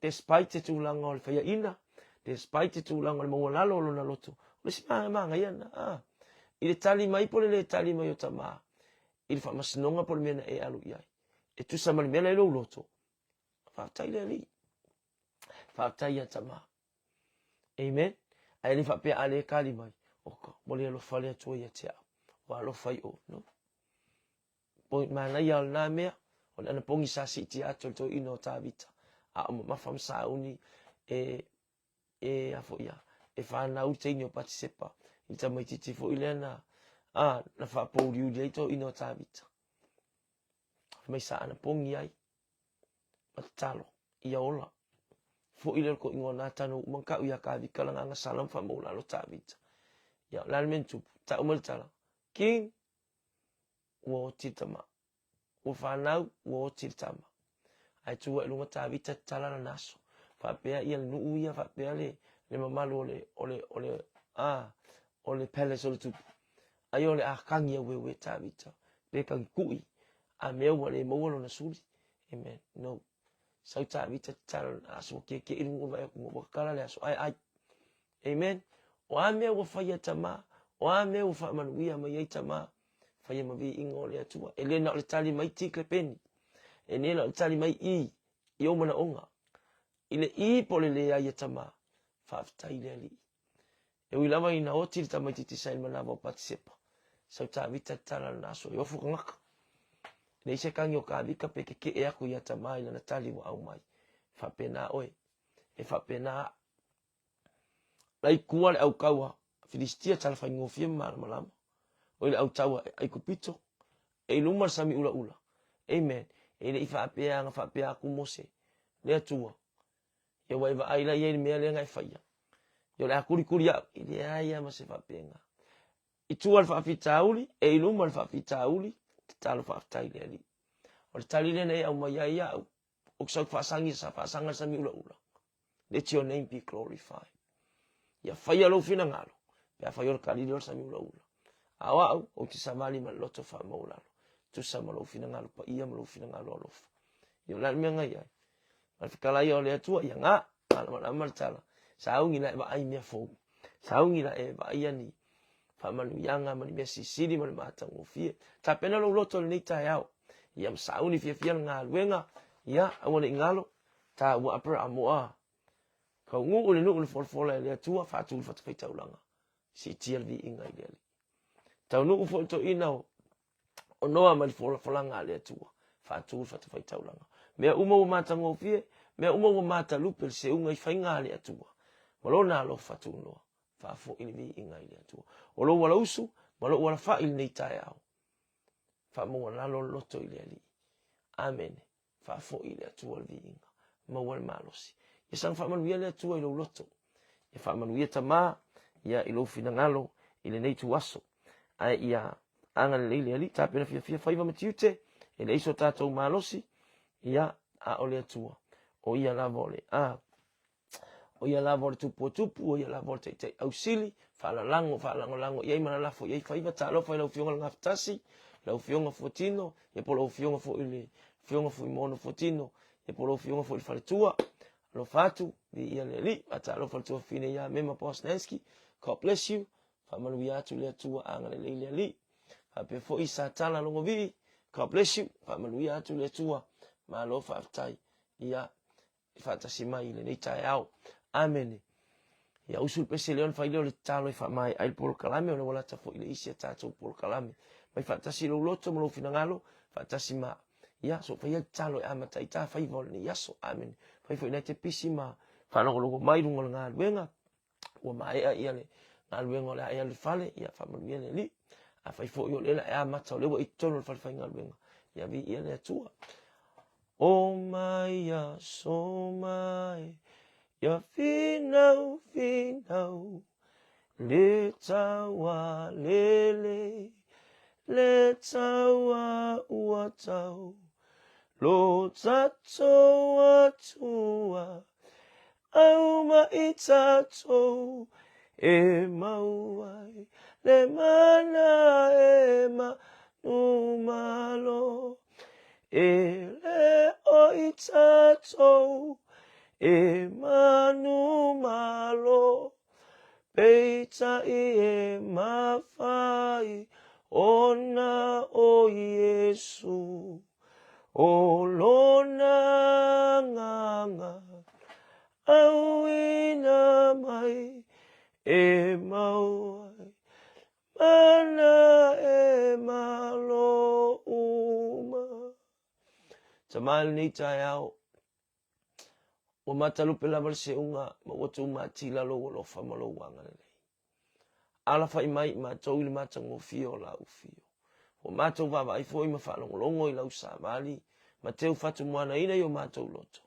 despite te tulaga o le faiaina, despite te tulaga o le maualalo o lona loto, o le isi manaia lena. A, i le tali mai po o le le tali mai o tama, i le faamasinoga po o le mea na e alu i ai. E tusa ma le mea la i lou loto, Faafetai le Alii. Faafetai ia Tama. Amen. Ae le faapea a le kali mai, oka, ua le alofa le Atua ia te au. Ua alofa i o. No. Point manaia o lena mea, o le anapogi sa siitia atu e le toeaina o Tavita, a o mamafa ma sauni e, e a foi ia, e whanau le teine o Patisepa, i le tamaitiiti foi lea na, a, na faapouliuli ai toeaina o Tavita. Fai mai sa anapogi ai, ma tatalo, ia ola. Foi lea o le koʻiga o Natana ua uma ona ta'u iā Tavita lana agasala ma faamaulalo Tavita. Ia, o le a le mea na tupu? Ta'u mai le tala, King, ua oti le tama. Ua fanau, ua oti le tama. Ae tu ae i luga Tavita tatala lana aso. Faapea ia le nuu ia, faapea le, le mamalu o le, o le, o le, a, o le palace o le tupu. Ai o le a kagi aueue Tavita, pe kagi kuʻi, a mea ua le maua lona suli. Amen. No. Sau Tavita tatala lona aso, ua kiekie i luga o le vaai atu, ua tatala le aso, ae ai. Amen. O a mea ua faia tama, o a mea ua faamanuia mai ai tama, faia ma viiga o le Atua. E le na o le tali mai tikle peni. E le na o le tali mai i, i ou manaoga. I le i po o le leai a tama, faafetai le Alii. E ui lava ina oti le tamaitiiti sa i le manava o Patisepa, sau Tavita tatala lona aso e ofo tagata. E leai se kagi o Kavika pe kekeʻe aku iā Tamā i lana tali ua ʻau mai. E faapena ʻoe. E faapena aʻu. Laikua le ʻau kaua Filistia tala faigofie ma malamalama. Oi le ʻau taua Aikupito, e i luma le sami ulaula. Amen. E le i faapea na faapea atu Mose, le Atua, Ia ua e vaai la i ai i le mea lea na e faia. Ia o le a kulikuli au. E leai lava ma se faapena. I tua le faafitauli, e i luma le faafitauli, tatalo faafetai i le Alii. O le tali lea na e aumai ai iaʻu, ou te sau faasagi sa faasaga le sami ulaula. Let your name be glorified. Ia faia lou finagalo, pe afai o le tali lea o le sami ulaula. A o au, ou te savali ma le loto faamaualalo, tusa ma lou finagalo paia ma lou finagalo alofa. Ia o le a le mea na i ai? Ma le fekalaia o le Atua, ia ga. malamalama le tala. Sauni la e vaai mea fou. Sauni la e vaai ani faamanuiaga ma ni mea sisili ma le matagofie. Tapena lou loto i lenei taeao. Ia ma sauni fiafia le galuega. Ia, aua ne i galo, taua Aperaamo a. Kaunuu le nuu na folafola e le Atua, faatu le fatafaitaulaga. Siitia le viiga i le Alii. Taunuu foi le toeaina o o Noa mai le folafolaga a le Atua, faatu le fatafaitaulaga. Mea uma ua matagofie, mea uma ua matalupe le seuga i faiga a le Atua, ma lona alofa tunoa, faafoi le viiga i le Atua. O lou alausu ma lou alafai i lenei taeao, faamaualalo le loto i le Alii. Amene. Faafoi i le Atua le viiga, maua le malosi. Ia saga faamanuia le Atua i lou loto. Ia faamanuia Tama ia i lou finagalo i lenei ituaso. Ae ia agalelei le Alii, tapena fiafia faiva ma tiute, e leai so tatou malosi, ia, a o le Atua, o ia lava o le a. O ia lava o le tupu o tupu, o ia lava o le taitai ausili, faalalago, faalagolago i ai ma lalafo i ai faiva. Talofa i lau Afioga i le Gafatasi, lau Afioga Fuatino, ia po o lau Afioga foi i le Afioga Fuimono Fuatino, ia po o lau Afioga foi i le Faletua. Alofa atu, viia le Alii. Faatalofa i le tuafafine ia Mema Posnanski. God bless you. Faamanuia atu le Atua, agalelei le Alii. Faapea foi Satala Logovii. God bless you. Faamanuia atu le Atua. Malo faafetai. Ia, e faatasi mai i lenei taeao. Amene. Ia usu le pese lea ona fai lea o le tatalo e faamaea ai le polokalame ona ua lata foi le isi a tatou polokalame. Mai faatasi lou loto ma lou finagalo, faatasi ma ia so faia le tatalo e amata ai ta faiva o lenei aso. Amene. Fai foi nai te pisi ma faalogologo mai luga o le galuega. Ua maea ia le galuega o le a e alu i le fale, ia faamanuia le Alii. Afai foi o lea la e amata o lea ua i totonu o le fale faigaluega, ia viia le Atua. O mai aso mai, ia finau finau, le taua lelei, le taua ua tau, lo tatou Atua, Aumai tatou e mau ai le mana e manumalo. E le o i tatou e manumalo, peitai e mafai ona o Iesu. O lona agaga auina mai e mau ai mana e malo uma. Tama i lenei taeao, ua matalupe lava le seuga ma ua tumatila lou alofa ma lou agalelei. Alafai mai i matou i le matagofie o lau afio. Ua matou vaavaai foi ma faalogologo i lau savali ma teu fatumoanaina i o matou loto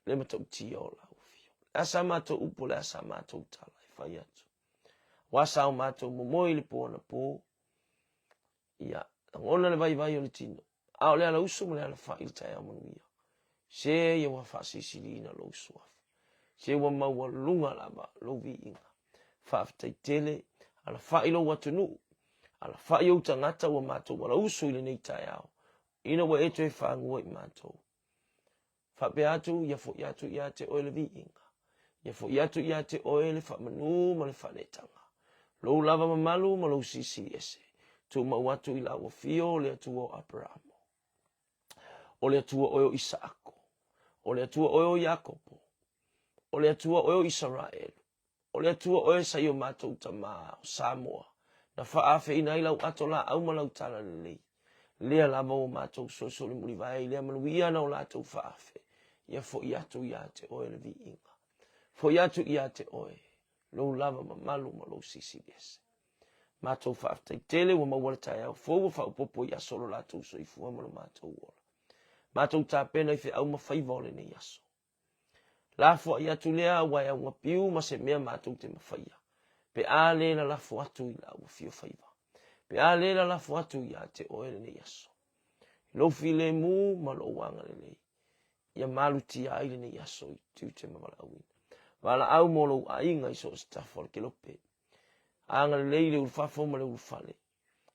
le matautia o lau afio. O le a sa matou upu, o le a sa matou tala e fai atu. Ua sa o matou momoe i le po anapo, Ia, lagona le vaivai o le tino, a o le ala usu ma le ala fai i le taeao manuia. Se ia ua faasilisiliina lou suafa. Se ua maualuga lava lou viiga. Faafetai tele, alafai lou atunuu, alafai ou tagata ua matou alausu i lenei taeao, ina ua e toe fagua i matou. Faapea atu, ia foi atu ia te oe le viiga, ia foi atu ia te oe le faamanu ma le faaletaga. Lou lava mamalu ma lou silisili ese, tumau atu i lau afio o le Atua o Aperamo, o le Atua oe o Isaako, o le Atua oe o Iakopo, o le Atua oe o Isaraelu, O le Atua oe sa i o matou tamā o Samoa, na faaafeina ai lau ato laau ma lau talalelei. Lea lava ua matou solisoli mulivae i lea manuia na o latou faafe, ia foi atu ia te oe le viiga. Foi atu ia te oe lou lava mamalu ma lou silisili ese. Matou faafetai tele ua maua le taeao fou ua faaopoopo i aso o lo latou soifua ma lo matou ola. Matou tapena i feau ma faiva o lenei aso. Lafoai atu lea aua e augapiu ma se mea matou te mafaia, pe a le lalafo atu i lau afio faiva, pe a le lalafo atu ia te oe lenei aso. I lou filemu ma lou agalelei, ia malutia ai lenei aso i tiute ma valaauina. Valaau mo lou aiga i so o se tafa o le kelope. Agalelei i le ulufafo ma le ulufale.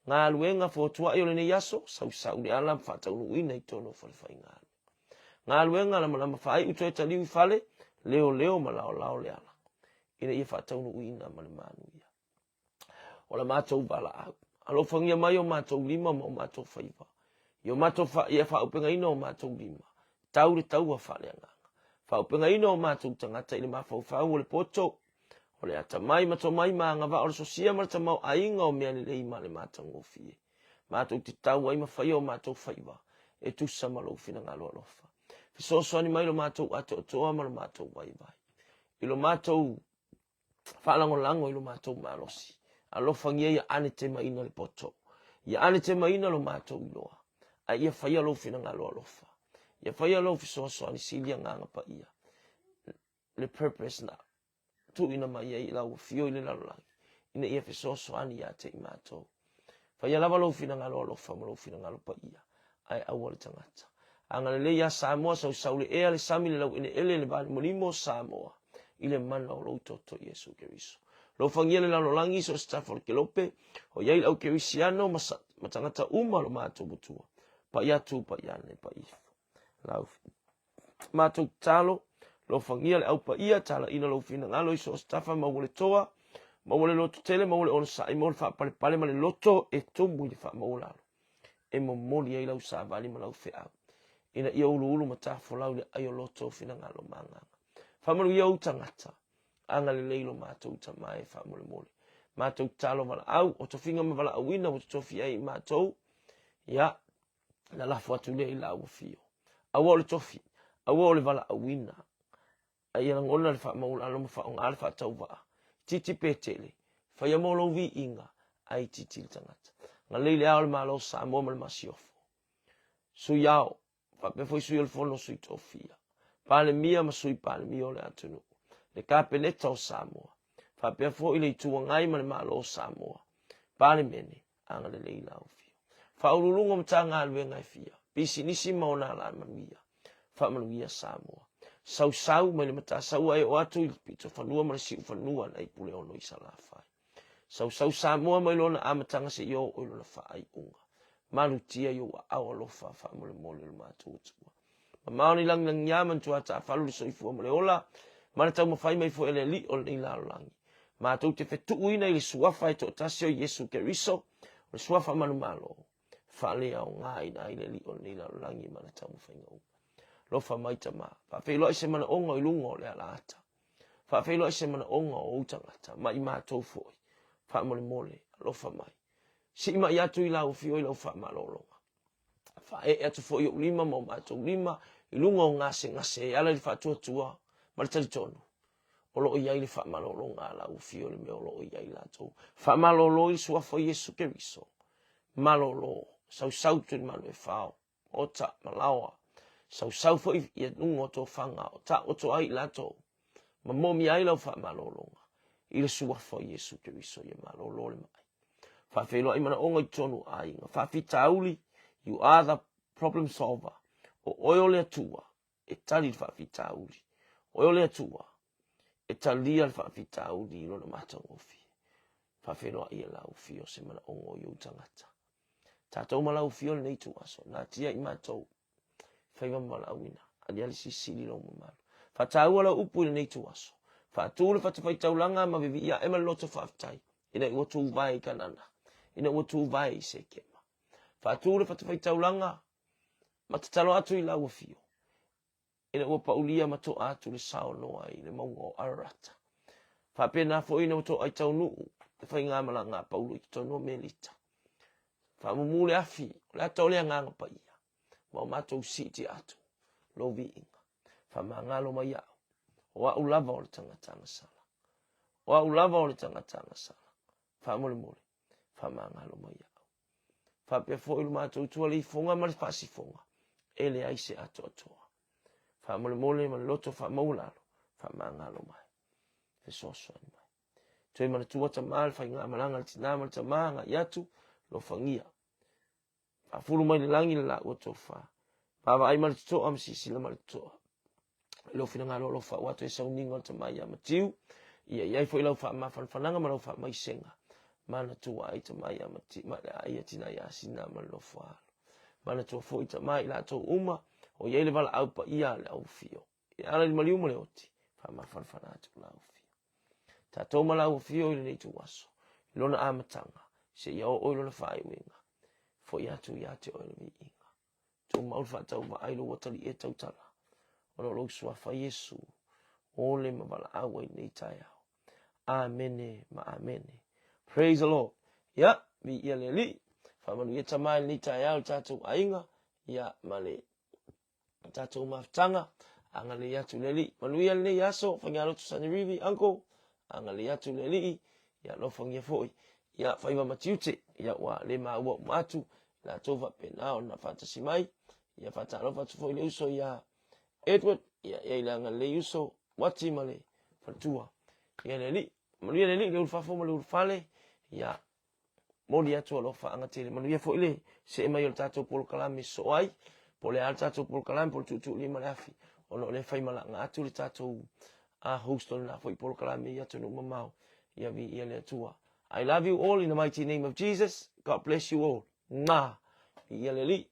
Galuega fotuai o lenei aso, sausau le ala ma faataunuuina i totonu o falefaigaluega. Galuega lamalama faaiu toe taliu i fale, Leoleo ma laolao le ala, ina ia faataunuuina ma le manuia. O la matou valaau, alofagia mai o matou lima ma o matou faiva, i o matou fa, ia faaaupegaina o matou lima, tau le taua faaleagaga. Faaaupegaina o matou tagata i le mafaufau o le poto, o le atamai ma tomai ma agavaa o le sosia ma le tamaoaiga o mea lelei ma le matagofie. Matou te tau ai ma faia o matou faiva e tusa ma lou finagalo alofa. Fesoasoani mai lo matou atoatoa ma lo matou vaivai. I lo matou faalagolago i lo matou malosi. Alofagia ia anetemaina le poto. Ia anetemaina lo matou iloa. A ia faia lou finagalo alofa. Ia faia lou fesoasoani sili agaga paia. Le purpose na tuuina mai ai lau afio i le lalolagi, ina ia fesoasoani ia te i matou. Faia lava lou finagalo alofa ma lou finagalo paia, ae aua le tagata. Agalelei ia Samoa, sausau le ea, le sami, le laueleele, le valimolimo o Samoa, i le mana o lou toto Iesu Keriso. Alofagia le lalolagi, so o se tafa o le kelope, o i ai le au kerisiano ma, ma tagata uma lo matou matua. Pai atu, pai ane, pai ifo. Lau matou tatalo, alofagia le au paia, talaina lou finagalo i so o se tafa, maua le toa, maua le lototele, maua le onosai, maua le faapalepale ma le loto e tumu i le faamaualalo, e momoli ai lau savali ma lau feau, ina ia uluulu ma tafolau i le ai o loto o finagalo ma agaga. Faamanuia ou tagata, agalelei lo matou tama e faamolemole. Matou tatalo valaau, o tofiga ma valaauina ua totofi ai i matou, ia, na lafo atu lea i lau afio. Aua o le tofi, aua o le valaauina, a ia lagona le faamaualalo ma faaaoga le faatauvaa. Itiiti pe tele, faia mo lou viiga, ae itiiti le tagata. Galei le Ao o le Malo o Samoa ma le Masiofo. Sui Ao, faapea foi Sui o le Fono Sui Tofia, Palemia ma Sui Palemia o le atunuu, le Kapeneta o Samoa, faapea foi le Itu Agai ma le Malo o Samoa, Palemene, agalelei lau afio. Faauluuluga o Matagaluega e fia, pisinisi ma ona alamanuia, faamanuia Samoa. Sausau mai le Matasaua e oo atu i le pitofanua ma le siufanua nai Puleono i Salafai. Sausau Samoa mai lona amataga seia oo i lona faaiuga. Malutia i ou aao alofa faamolemole lo matou Atua. Mamao ni lagilagiā ma ni tuatafalu le soifua ma le ola, ma le taumafai mai foi a le Alii o lenei lalolagi. Matou te fetuuina i le Suafa e toatasi o Iesu Keriso, o le Suafa manumalo, faaleaogaina ai le Alii o lenei lalolagi ma ana taumafaiga uma. Alofa mai Tama, faafeiloai se manaoga i luga o le alaata. Faafeiloai se manaoga o ou tagata, ma i matou foi. Faamolemole, alofa mai. Sii mai atu i lau afio i lau faamalologa. Faaee atu foi ou lima ma o matou lima i luga o gasegase e ala i le faatuatua ma le talitonu o lo o i ai le faamalologa a lau afio i le mea o lo o i ai latou. Faamalolo i le suafa o Iesu Keriso. Malolo, sausau tulimanu e fao, ota ma laoa. Sausau foi i luga o tofaga o taoto ai i latou ma moomia ai lau faamalologa i le suafa o Iesu Keriso ia malolo le ma'i. Faafeiloai manaoga i totonu o aiga. Faafitauli, you are the problem solver. O oe o le Atua e tali le faafitauli. O oe o le Atua e talia le faafitauli i lona matagofie. Faafeiloai e lau afio se manaoga o i ou tagata. Tatou ma lau afio lenei ituaso, natia i matou faiva ma valaauina, aliali silisili lou mamalu. Faataua lau upu i lenei ituaso. Faatu le fatafaitaulaga ma vivii ae ma le loto faafetai, ina ua tuvae i Kanana, ina ua tuvae i Sekema. Faatu le fatafaitaulaga ma tatalo atu i lau afio, ina ua paulia ma toa atu le sao noa i le mauga o Ararata. Faapena foi ina ua toa i taunuu le faigamalaga a Paulo i totonu o Melita. Faamumu le afi, o le ata o le agaga paia, ma o matou siitia atu lou viiga. Faamagalo mai au, o au lava o le tagata agasala. O au lava o le tagata agasala. Faamolemole, faamagalo mai au. Faapea foi lo matou tualeifoga ma le faasifoga, e leai se atoatoa. Faamolemole ma le loto faamaualalo, faamagalo mai, fesoasoani mai. Toe manatua tama le faigamalaga le tina ma le tama agai atu, alofagia. Faafulu mai le lagi le laua tofa. Vaavaai ma le totoa ma silasila ma le totoa. I lou finagalo alofa ua toe sauniga o le tama ia Matiu, ia i ai foi lau faamafanafanaga ma lau faamaisega. Manatua ai tama ia Matiu, ma le aia tina ia Sina ma le nofo alo. Manatua foi tama i latou uma, o i ai le valaau paia a le aufio. E ala i le maliu ma le oti. Faamafanafana atu lau afio. Tatou ma lau afio i lenei ituaso, i lona amataga, seia oo i lona faaiuiga, foi atu ia te oe le viiga. Tumau le faatauvaa i lou atalii e tautala, ona o lou suafa Iesu, ole ma valaau ai lenei taeao. Amene ma amene. Praise the Lord. Ia, viia le Alii. Faamanuia Tama i lenei taeao i le tatou aiga, ia, ma le tatou mafutaga. Agalelei atu le Alii. Manuia lenei aso, Faigalotu Sanerivi, Uncle. Agalelei atu le Alii. Ia, alofagia foi. Ia, faiva ma tiute. Ia, ua le maua uma atu. Latou faapena ona faatasi mai. Ia, faatalofa atu foi le uso ia Edward. Ia, ia i le agalelei uso, Wati ma le faletua. Ia le Alii. Manuia le Alii, le ulufafo ma le ulufale. Ia, momoli atu alofa tele. Manuia foi le see mai o le tatou polokalame sosoo ai, po o le a le tatou polokalame, po o le tuutuulima le afi, ona o lea e faimalaga atu le tatou host o lena foi polokalame i atunuu mamao. Ia viia le Atua. I love you all in the mighty name of Jesus. God bless you all. Mwah! Viia le Alii.